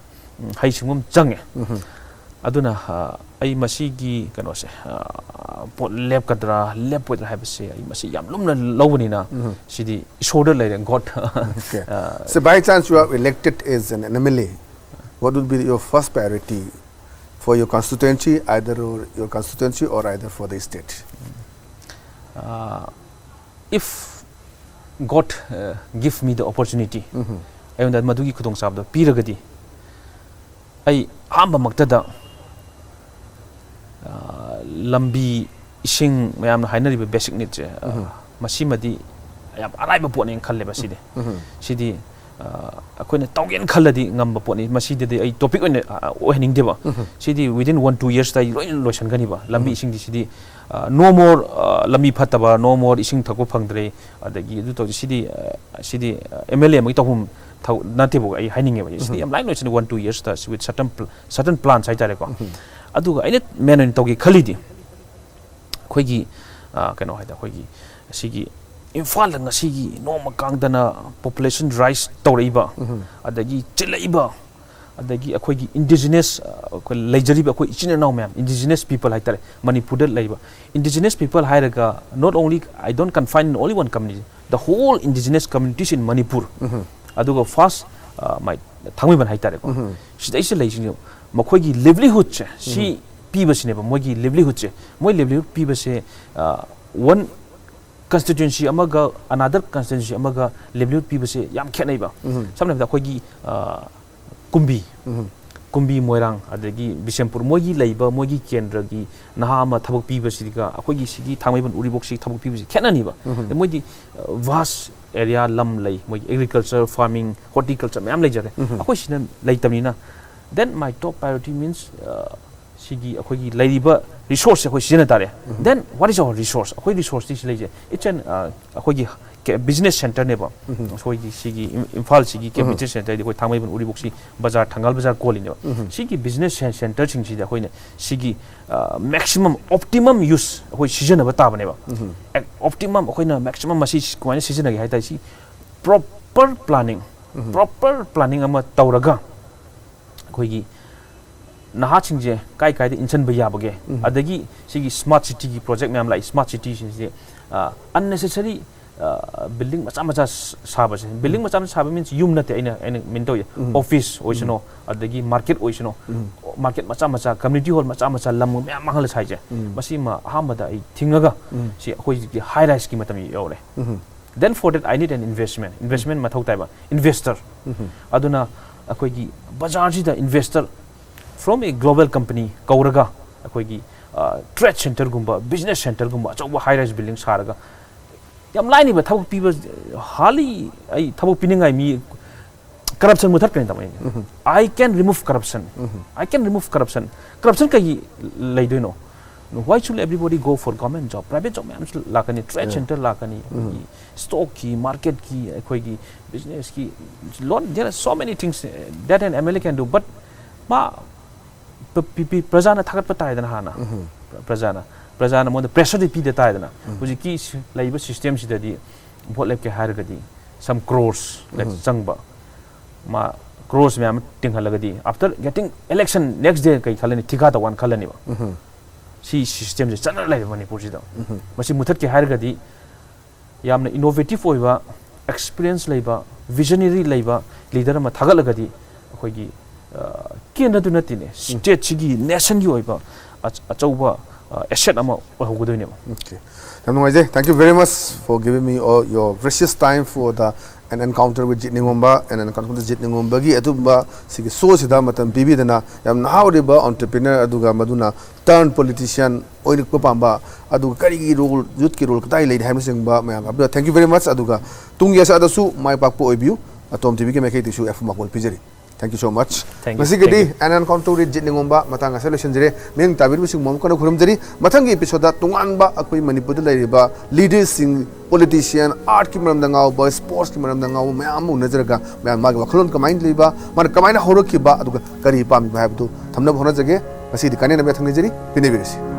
ꯎꯝ, ꯍꯩꯁꯤꯡꯕ ꯑꯃ ꯆꯪꯉꯦ꯫ ꯎꯝ꯫ ꯑꯗꯨꯅ, ꯑ, ꯑꯩ ꯃꯁꯤꯒꯤ ꯀꯩꯅꯣꯁꯦ, ꯑ, ꯄꯣꯠ ꯂꯦꯞꯀꯗ꯭ꯔꯥ, ꯂꯦꯞꯄꯣꯏꯗ꯭ꯔꯥ ꯍꯥꯏꯕꯁꯦ ꯑꯩ ꯃꯁꯤ ꯌꯥꯝ ꯂꯨꯝꯅ ꯂꯧꯕꯅꯤꯅ ꯎꯝ꯫ ꯁꯤꯗꯤ ꯏꯁꯣꯔꯗ ꯂꯩꯔꯦ, God꯫ Okay. ꯑ, So by chance you are elected as an M L A, what would be your first priority for your constituency, either or your constituency or either for the state? Uh, if God, uh, give me the opportunity, ꯎꯝ꯫ ꯑꯩꯉꯣꯟꯗ ꯃꯗꯨꯒꯤ ꯈꯨꯗꯣꯡꯆꯥꯕꯗꯣ ꯄꯤꯔꯒꯗꯤ, ꯑꯩ ꯑꯍꯥꯟꯕꯃꯛꯇꯗ, ꯑ, ꯂꯝꯕꯤ, ꯏꯁꯤꯡ, ꯃꯌꯥꯝꯅ ꯍꯥꯏꯅꯔꯤꯕ basic needs ꯁꯦ, ꯑ, ꯎꯝ꯫ ꯃꯁꯤꯃꯗꯤ ꯌꯥꯝ ꯑꯔꯥꯏꯕ ꯄꯣꯠꯅꯦꯅ ꯈꯜꯂꯦꯕ ꯁꯤꯗꯤ꯫ ꯎꯝ꯫ ꯁꯤꯗꯤ, ꯑ, ꯑꯩꯈꯣꯏꯅ ꯇꯧꯒꯦꯅ ꯈꯜꯂꯗꯤ ꯉꯝꯕ ꯄꯣꯠꯅꯤ꯫ ꯃꯁꯤꯗꯗꯤ ꯑꯩ topic ꯑꯣꯏꯅ, ꯑ, ꯑꯣꯏꯍꯟꯅꯤꯡꯗꯦꯕ꯫ ꯎꯝ꯫ ꯁꯤꯗꯤ within one, two years ꯇ ꯑꯩ ꯂꯣꯏꯅ ꯂꯣꯏꯁꯤꯟꯒꯅꯤꯕ꯫ ꯂꯝꯕꯤ ꯎꯝ꯫ ꯏꯁꯤꯡꯗꯤ ꯁꯤꯗꯤ, ꯑ, no more, ꯑ, ꯂꯝꯕꯤ ꯐꯠꯇꯕ, no more ꯏꯁꯤꯡ ꯊꯛꯄ ꯐꯪꯗ꯭ꯔꯦ, ꯑꯗꯒꯤ ꯑꯗꯨ ꯇꯧꯗꯦ꯫ ꯁꯤꯗꯤ, ꯑ, ꯁꯤꯗꯤ, ꯑ, M L A ꯑꯃꯒꯤ ꯇꯧꯐꯝ ꯊꯧ-, ꯅꯠꯇꯦꯕꯀꯣ ꯑꯩ ꯍꯥꯏꯅꯤꯡꯉꯦꯕ꯫ ꯁꯤꯗꯤ ꯎꯝ꯫ ꯌꯥꯝ ꯂꯥꯏꯅ ꯂꯣꯏꯁꯤꯟꯅ one, two years ꯇ with certain pl-, certain plans ꯍꯥꯏꯇꯥꯔꯦꯀꯣ꯫ ꯎꯝ꯫ ꯑꯗꯨꯒ ꯑꯩꯅ main ꯑꯣꯏꯅ ꯇꯧꯒꯦ ꯈꯜꯂꯤꯗꯤ ꯑꯩꯈꯣꯏꯒꯤ, ꯑ, ꯀꯩꯅꯣ ꯍꯥꯏꯗ ꯑꯩꯈꯣꯏꯒꯤ ꯁꯤꯒꯤ ꯏꯝꯐꯥꯜꯗ ꯉꯁꯤꯒꯤ ꯅꯣꯡꯃ ꯀꯥꯡꯗꯅ population rise ꯇꯧꯔꯛꯏꯕ, ꯎꯝ꯫ ꯑꯗꯒꯤ ꯆꯤꯜꯂꯛꯏꯕ, ꯑꯗꯒꯤ ꯑꯩꯈꯣꯏꯒꯤ indigenous, ꯑ, ꯑꯩꯈꯣꯏ ꯂꯩꯖꯔꯤꯕ ꯑꯩꯈꯣꯏ ꯏꯆꯤꯟ ꯏꯅꯥꯎ ꯃꯌꯥꯝ, indigenous people ꯍꯥꯏꯇꯥꯔꯦ, ꯃꯅꯤꯄꯨꯔꯗ ꯂꯩꯕ indigenous people ꯍꯥꯏꯔꯒ, not only, I don't confine in only one community, the whole indigenous communities in Manipur, ꯎꯝ꯫ ꯑꯗꯨꯒ first, ꯑ, my ꯊꯥꯡꯃꯩꯕꯟ ꯍꯥꯏꯇꯥꯔꯦꯀꯣ, ꯎꯝ꯫ ꯁꯤꯗꯩꯁꯤꯗ ꯂꯩꯁꯤꯡꯁꯦ ꯃꯈꯣꯏꯒꯤ livelihood ꯁꯦ ꯁꯤ ꯎꯝ꯫ ꯄꯤꯕꯁꯤꯅꯦꯕ꯫ ꯃꯣꯏꯒꯤ livelihood ꯁꯦ, ꯃꯣꯏ livelihood ꯄꯤꯕꯁꯦ, ꯑ, one constituency ꯑꯃꯒ another constituency ꯑꯃꯒ livelihood ꯄꯤꯕꯁꯦ ꯌꯥꯝ ꯈꯦꯠꯅꯩꯕ꯫ ꯎꯝ꯫ ꯁꯝꯅ ꯍꯥꯏꯔꯕꯗ ꯑꯩꯈꯣꯏꯒꯤ, ꯑ, ꯀꯨꯝꯕꯤ, ꯎꯝ꯫ ꯀꯨꯝꯕꯤ ꯃꯣꯏꯔꯥꯡ, ꯑꯗꯒꯤ ꯕꯤꯁꯦꯝꯄꯨꯔ, ꯃꯣꯏꯒꯤ ꯂꯩꯕ ꯃꯣꯏꯒꯤ ꯀꯦꯟꯗ꯭ꯔꯒꯤ ꯅꯍꯥ ꯑꯃ ꯊꯕꯛ ꯄꯤꯕꯁꯤꯒ ꯑꯩꯈꯣꯏꯒꯤ ꯁꯤꯒꯤ ꯊꯥꯡꯃꯩꯕꯟ ꯎꯔꯤꯄꯣꯛꯁꯤ ꯊꯕꯛ ꯄꯤꯕꯁꯤ ꯈꯦꯠꯅꯅꯤꯕ꯫ ꯎꯝ꯫ ꯑꯗ ꯃꯣꯏꯗꯤ, ꯑ, vast area ꯂꯝ ꯂꯩ, ꯃꯣꯏꯒꯤ agriculture, farming, horticulture ꯃꯌꯥꯝ ꯂꯩꯖꯔꯦ꯫ ꯎꯝ꯫ ꯑꯩꯈꯣꯏ ꯁꯤꯅ ꯂꯩꯇꯕꯅꯤꯅ Then my top priority means, uh, ꯁꯤꯒꯤ ꯑꯩꯈꯣꯏꯒꯤ ꯂꯩꯔꯤꯕ resource ꯑꯩꯈꯣꯏ ꯁꯤꯖꯤꯟꯅ ꯇꯥꯔꯦ. Then what is our resource? ꯑꯩꯈꯣꯏ resource ꯇꯤ ꯁꯤ ꯂꯩꯁꯦ, it's an, uh, ꯑꯩꯈꯣꯏꯒꯤ ꯀꯦ-, business centre ꯅꯦꯕ. ꯑꯩꯈꯣꯏꯒꯤ ꯁꯤꯒꯤ ꯏꯝ-, ꯏꯝꯐꯥꯜꯁꯤꯒꯤ ꯀꯦ-, business centre ꯗꯤ ꯑꯩꯈꯣꯏ ꯊꯥꯡꯃꯩꯕꯟ ꯎꯔꯤꯄꯣꯛꯁꯤ ꯕꯖꯥꯔ, ꯊꯪꯒꯥꯜ ꯕꯖꯥꯔ ꯀꯣꯜꯂꯤꯅꯦꯕ. ꯁꯤꯒꯤ business cen-, centre ꯁꯤꯡꯁꯤꯗ ꯑꯩꯈꯣꯏꯅ ꯁꯤꯒꯤ, uh, maximum optimum use ꯑꯩꯈꯣꯏ ꯁꯤꯖꯤꯟꯅꯕ ꯇꯥꯕꯅꯦꯕ. Optimum ꯑꯩꯈꯣꯏꯅ maximum ꯃꯁꯤ ꯀꯃꯥꯏꯅ ꯁꯤꯖꯤꯟꯅꯒꯦ ꯍꯥꯏ ꯇꯥꯔꯗꯤ, ꯁꯤ proper planning, proper planning ꯑꯃ ꯇꯧꯔꯒ ꯑꯩꯈꯣꯏꯒꯤ ꯅꯍꯥꯁꯤꯡꯁꯦ ꯀꯥꯏ ꯀꯥꯏꯗ ꯏꯟꯁꯤꯟꯕ ꯌꯥꯕꯒꯦ, ꯑꯗꯒꯤ ꯁꯤꯒꯤ smart city ꯒꯤ project ꯃꯌꯥꯝ ꯂꯥꯛꯏ, smart city ꯁꯤꯡꯁꯦ, ꯑ, unnecessary, ꯑ, building ꯃꯆꯥ ꯃꯆꯥ ꯁ-, ꯁꯥꯕꯁꯦ, building ꯃꯆꯥ ꯃꯆꯥ ꯁꯥꯕ means ꯌꯨꯝ ꯅꯠꯇꯦ ꯑꯩꯅ, ꯑꯩꯅ mean ꯇꯧꯔꯤꯁꯦ, office ꯑꯣꯏꯁꯅꯣ, ꯑꯗꯒꯤ market ꯑꯣꯏꯁꯅꯣ, market ꯃꯆꯥ ꯃꯆꯥ, community hall ꯃꯆꯥ ꯃꯆꯥ ꯂꯝ ꯃꯌꯥꯝ ꯃꯥꯡꯍꯜꯂ ꯁꯥꯏꯁꯦ, ꯃꯁꯤꯃ ꯑꯍꯥꯟꯕꯗ ꯑꯩ ꯊꯤꯡꯉꯒ, ꯁꯤ ꯑꯩꯈꯣꯏꯒꯤ high rise ꯀꯤ ꯃꯇꯝ ꯌꯧꯔꯦ. Then for that I need an investment, investment ꯃꯊꯧ ꯇꯥꯏꯕ, investor. ꯑꯗꯨꯅ ꯑꯩꯈꯣꯏꯒꯤ ꯕꯖꯥꯔꯁꯤꯗ investor from a global company ꯀꯧꯔꯒ ꯑꯩꯈꯣꯏꯒꯤ, ꯑ, trade centre ꯒꯨꯝꯕ, business centre ꯒꯨꯝꯕ ꯑꯆꯧꯕ high rise building ꯁꯥꯔꯒ, ꯌꯥꯝ ꯂꯥꯏꯅꯤꯕ ꯊꯕꯛ ꯄꯤꯕ, hardly ꯑꯩ ꯊꯕꯛ ꯄꯤꯅꯤꯡꯉꯥꯏ ꯃꯤ, corruption ꯃꯨꯊꯠꯀꯅꯤ ꯇꯥꯃꯣ ꯑꯩ꯫ I can remove corruption. I can remove corruption. Corruption ꯀꯩꯒꯤ ꯂꯩꯗꯣꯏꯅꯣ? Why should everybody go for government job? Private job ꯃꯌꯥꯝꯁꯨ ꯂꯥꯛꯀꯅꯤ, trade centre ꯂꯥꯛꯀꯅꯤ, ꯑꯩꯈꯣꯏꯒꯤ stock ꯀꯤ, market ꯀꯤ, ꯑꯩꯈꯣꯏꯒꯤ business ꯀꯤ, ꯂꯣꯟ, there are so many things that an M L A can do, but ꯃꯥ ꯄ-, ꯄꯤ-, ꯄꯤ-, ꯄ꯭ꯔꯖꯥꯅ ꯊꯥꯒꯠꯄ ꯇꯥꯏꯗꯅ ꯍꯥꯟꯅ꯫ ꯄ꯭ꯔꯖꯥꯅ, ꯄ꯭ꯔꯖꯥꯅ ꯃꯉꯣꯟꯗ pressure ꯗꯤ ꯄꯤꯗ ꯇꯥꯏꯗꯅ꯫ ꯍꯧꯖꯤꯛꯀꯤ ꯁꯤ-, ꯂꯩꯔꯤꯕ system ꯁꯤꯗꯗꯤ vote ꯂꯦꯞꯀꯦ ꯍꯥꯏꯔꯒꯗꯤ some crores ꯆꯪꯕ꯫ ꯃꯥ crores ꯃꯌꯥꯝ ꯑꯃ ꯇꯤꯡꯍꯜꯂꯒꯗꯤ, after getting election next day ꯀꯩ ꯈꯜꯂꯅꯤ? ꯊꯤꯀꯥ ꯇꯧꯀꯥꯟ ꯈꯜꯂꯅꯤꯕ꯫ ꯁꯤ system ꯁꯦ ꯆꯠꯅ ꯂꯩꯔꯦ ꯃꯅꯤꯄꯨꯔꯁꯤꯗ꯫ ꯃꯁꯤ ꯃꯨꯊꯠꯀꯦ ꯍꯥꯏꯔꯒꯗꯤ ꯌꯥꯝꯅ innovative ꯑꯣꯏꯕ, experience ꯂꯩꯕ, visionary ꯂꯩꯕ leader ꯑꯃ ꯊꯥꯒꯠꯂꯒꯗꯤ ꯑꯩꯈꯣꯏꯒꯤ, ꯑ, ꯀꯦꯟꯗ꯭ꯔꯗꯨ ꯅꯠꯇꯦꯅꯦ, state ꯁꯤꯒꯤ, nation ꯒꯤ ꯑꯣꯏꯕ ꯑꯆ-, ꯑꯆꯧꯕ, ꯑ, asset ꯑꯃ ꯑꯣꯏꯍꯧꯒꯗꯣꯏꯅꯦꯕ꯫ Okay. ꯌꯥꯝ ꯅꯨꯡꯉꯥꯏꯖꯩ. Thank you very much for giving me all your precious time for the an encounter with Jit Ningomba, an encounter with Jit Ningomba ꯒꯤ ꯑꯗꯨꯒꯨꯝꯕ ꯁꯤꯒꯤ show ꯁꯤꯗ ꯃꯇꯝ ꯄꯤꯕꯤꯗꯅ, ꯌꯥꯝ ꯅꯍꯥ ꯑꯣꯏꯔꯤꯕ entrepreneur ꯑꯗꯨꯒ ꯃꯗꯨꯅ turn politician ꯑꯣꯏꯔꯛꯄ ꯄꯥꯝꯕ, ꯑꯗꯨꯒ ꯀꯔꯤꯒꯤ role, youth ꯀꯤ role ꯀꯗꯥꯏ ꯂꯩꯔꯤ ꯍꯥꯏꯕꯅꯆꯤꯡꯕ ꯃꯌꯥꯝ ꯑꯗꯨꯗ thank you very much. ꯑꯗꯨꯒ ꯇꯨꯡꯒꯤ ꯑꯁꯥꯗꯁꯨ ꯃꯥꯏ ꯄꯥꯛꯄ ꯑꯣꯏꯕꯤꯌꯨ꯫ ꯑꯇꯣꯝ ꯇꯤꯚꯤꯒꯤ ꯃꯥꯏꯀꯩꯗꯒꯤꯁꯨ ꯌꯥꯏꯐ ꯃꯪꯒꯣꯜ ꯄꯤꯖꯔꯤ꯫ Thank you so much. Thank you. ꯉꯁꯤꯒꯤꯗꯤ Thank you. ꯑꯦꯟ ꯑꯦꯟ ꯀꯥꯎꯟꯇꯔꯤ ꯖꯤꯠ ꯅꯤꯉꯣꯝꯕ ꯃꯇꯥꯡ ꯑꯁꯤꯗ ꯂꯣꯏꯁꯤꯟꯖꯔꯦ꯫ ꯃꯤꯠꯌꯦꯡ ꯇꯥꯕꯤꯔꯤꯕꯁꯤꯡꯕꯨ ꯑꯃꯨꯛ ꯍꯟꯅ ꯈꯨꯔꯨꯝꯖꯔꯤ꯫ ꯃꯊꯪꯒꯤ episode ꯇꯣꯉꯥꯟꯕ ꯑꯩꯈꯣꯏ ꯃꯅꯤꯄꯨꯔꯗ ꯂꯩꯔꯤꯕ leaderꯁꯤꯡ, politician, artꯀꯤ ꯃꯔꯝꯗ ꯉꯥꯎꯕ, sportsꯀꯤ ꯃꯔꯝꯗ ꯉꯥꯎꯕ ꯃꯌꯥꯝ ꯑꯃ ꯎꯅꯖꯔꯒ ꯃꯌꯥꯝ ꯃꯥꯒꯤ ꯋꯥꯈꯜꯂꯣꯟ ꯀꯃꯥꯏꯅ ꯂꯩꯕ, ꯃꯥꯅ ꯀꯃꯥꯏꯅ ꯍꯧꯔꯛꯈꯤꯕ, ꯑꯗꯨꯒ ꯀꯔꯤ ꯄꯥꯝꯃꯤꯕ ꯍꯥꯏꯕꯗꯨ ꯊꯝꯅꯕ ꯍꯣꯠꯅꯖꯒꯦ꯫ ꯉꯁꯤꯗꯤ ꯀꯥꯏꯅꯅꯕ ꯌꯥꯊꯪ ꯅꯤꯖꯔꯤ꯫ ꯄꯤꯅꯕꯤꯔꯁꯤ꯫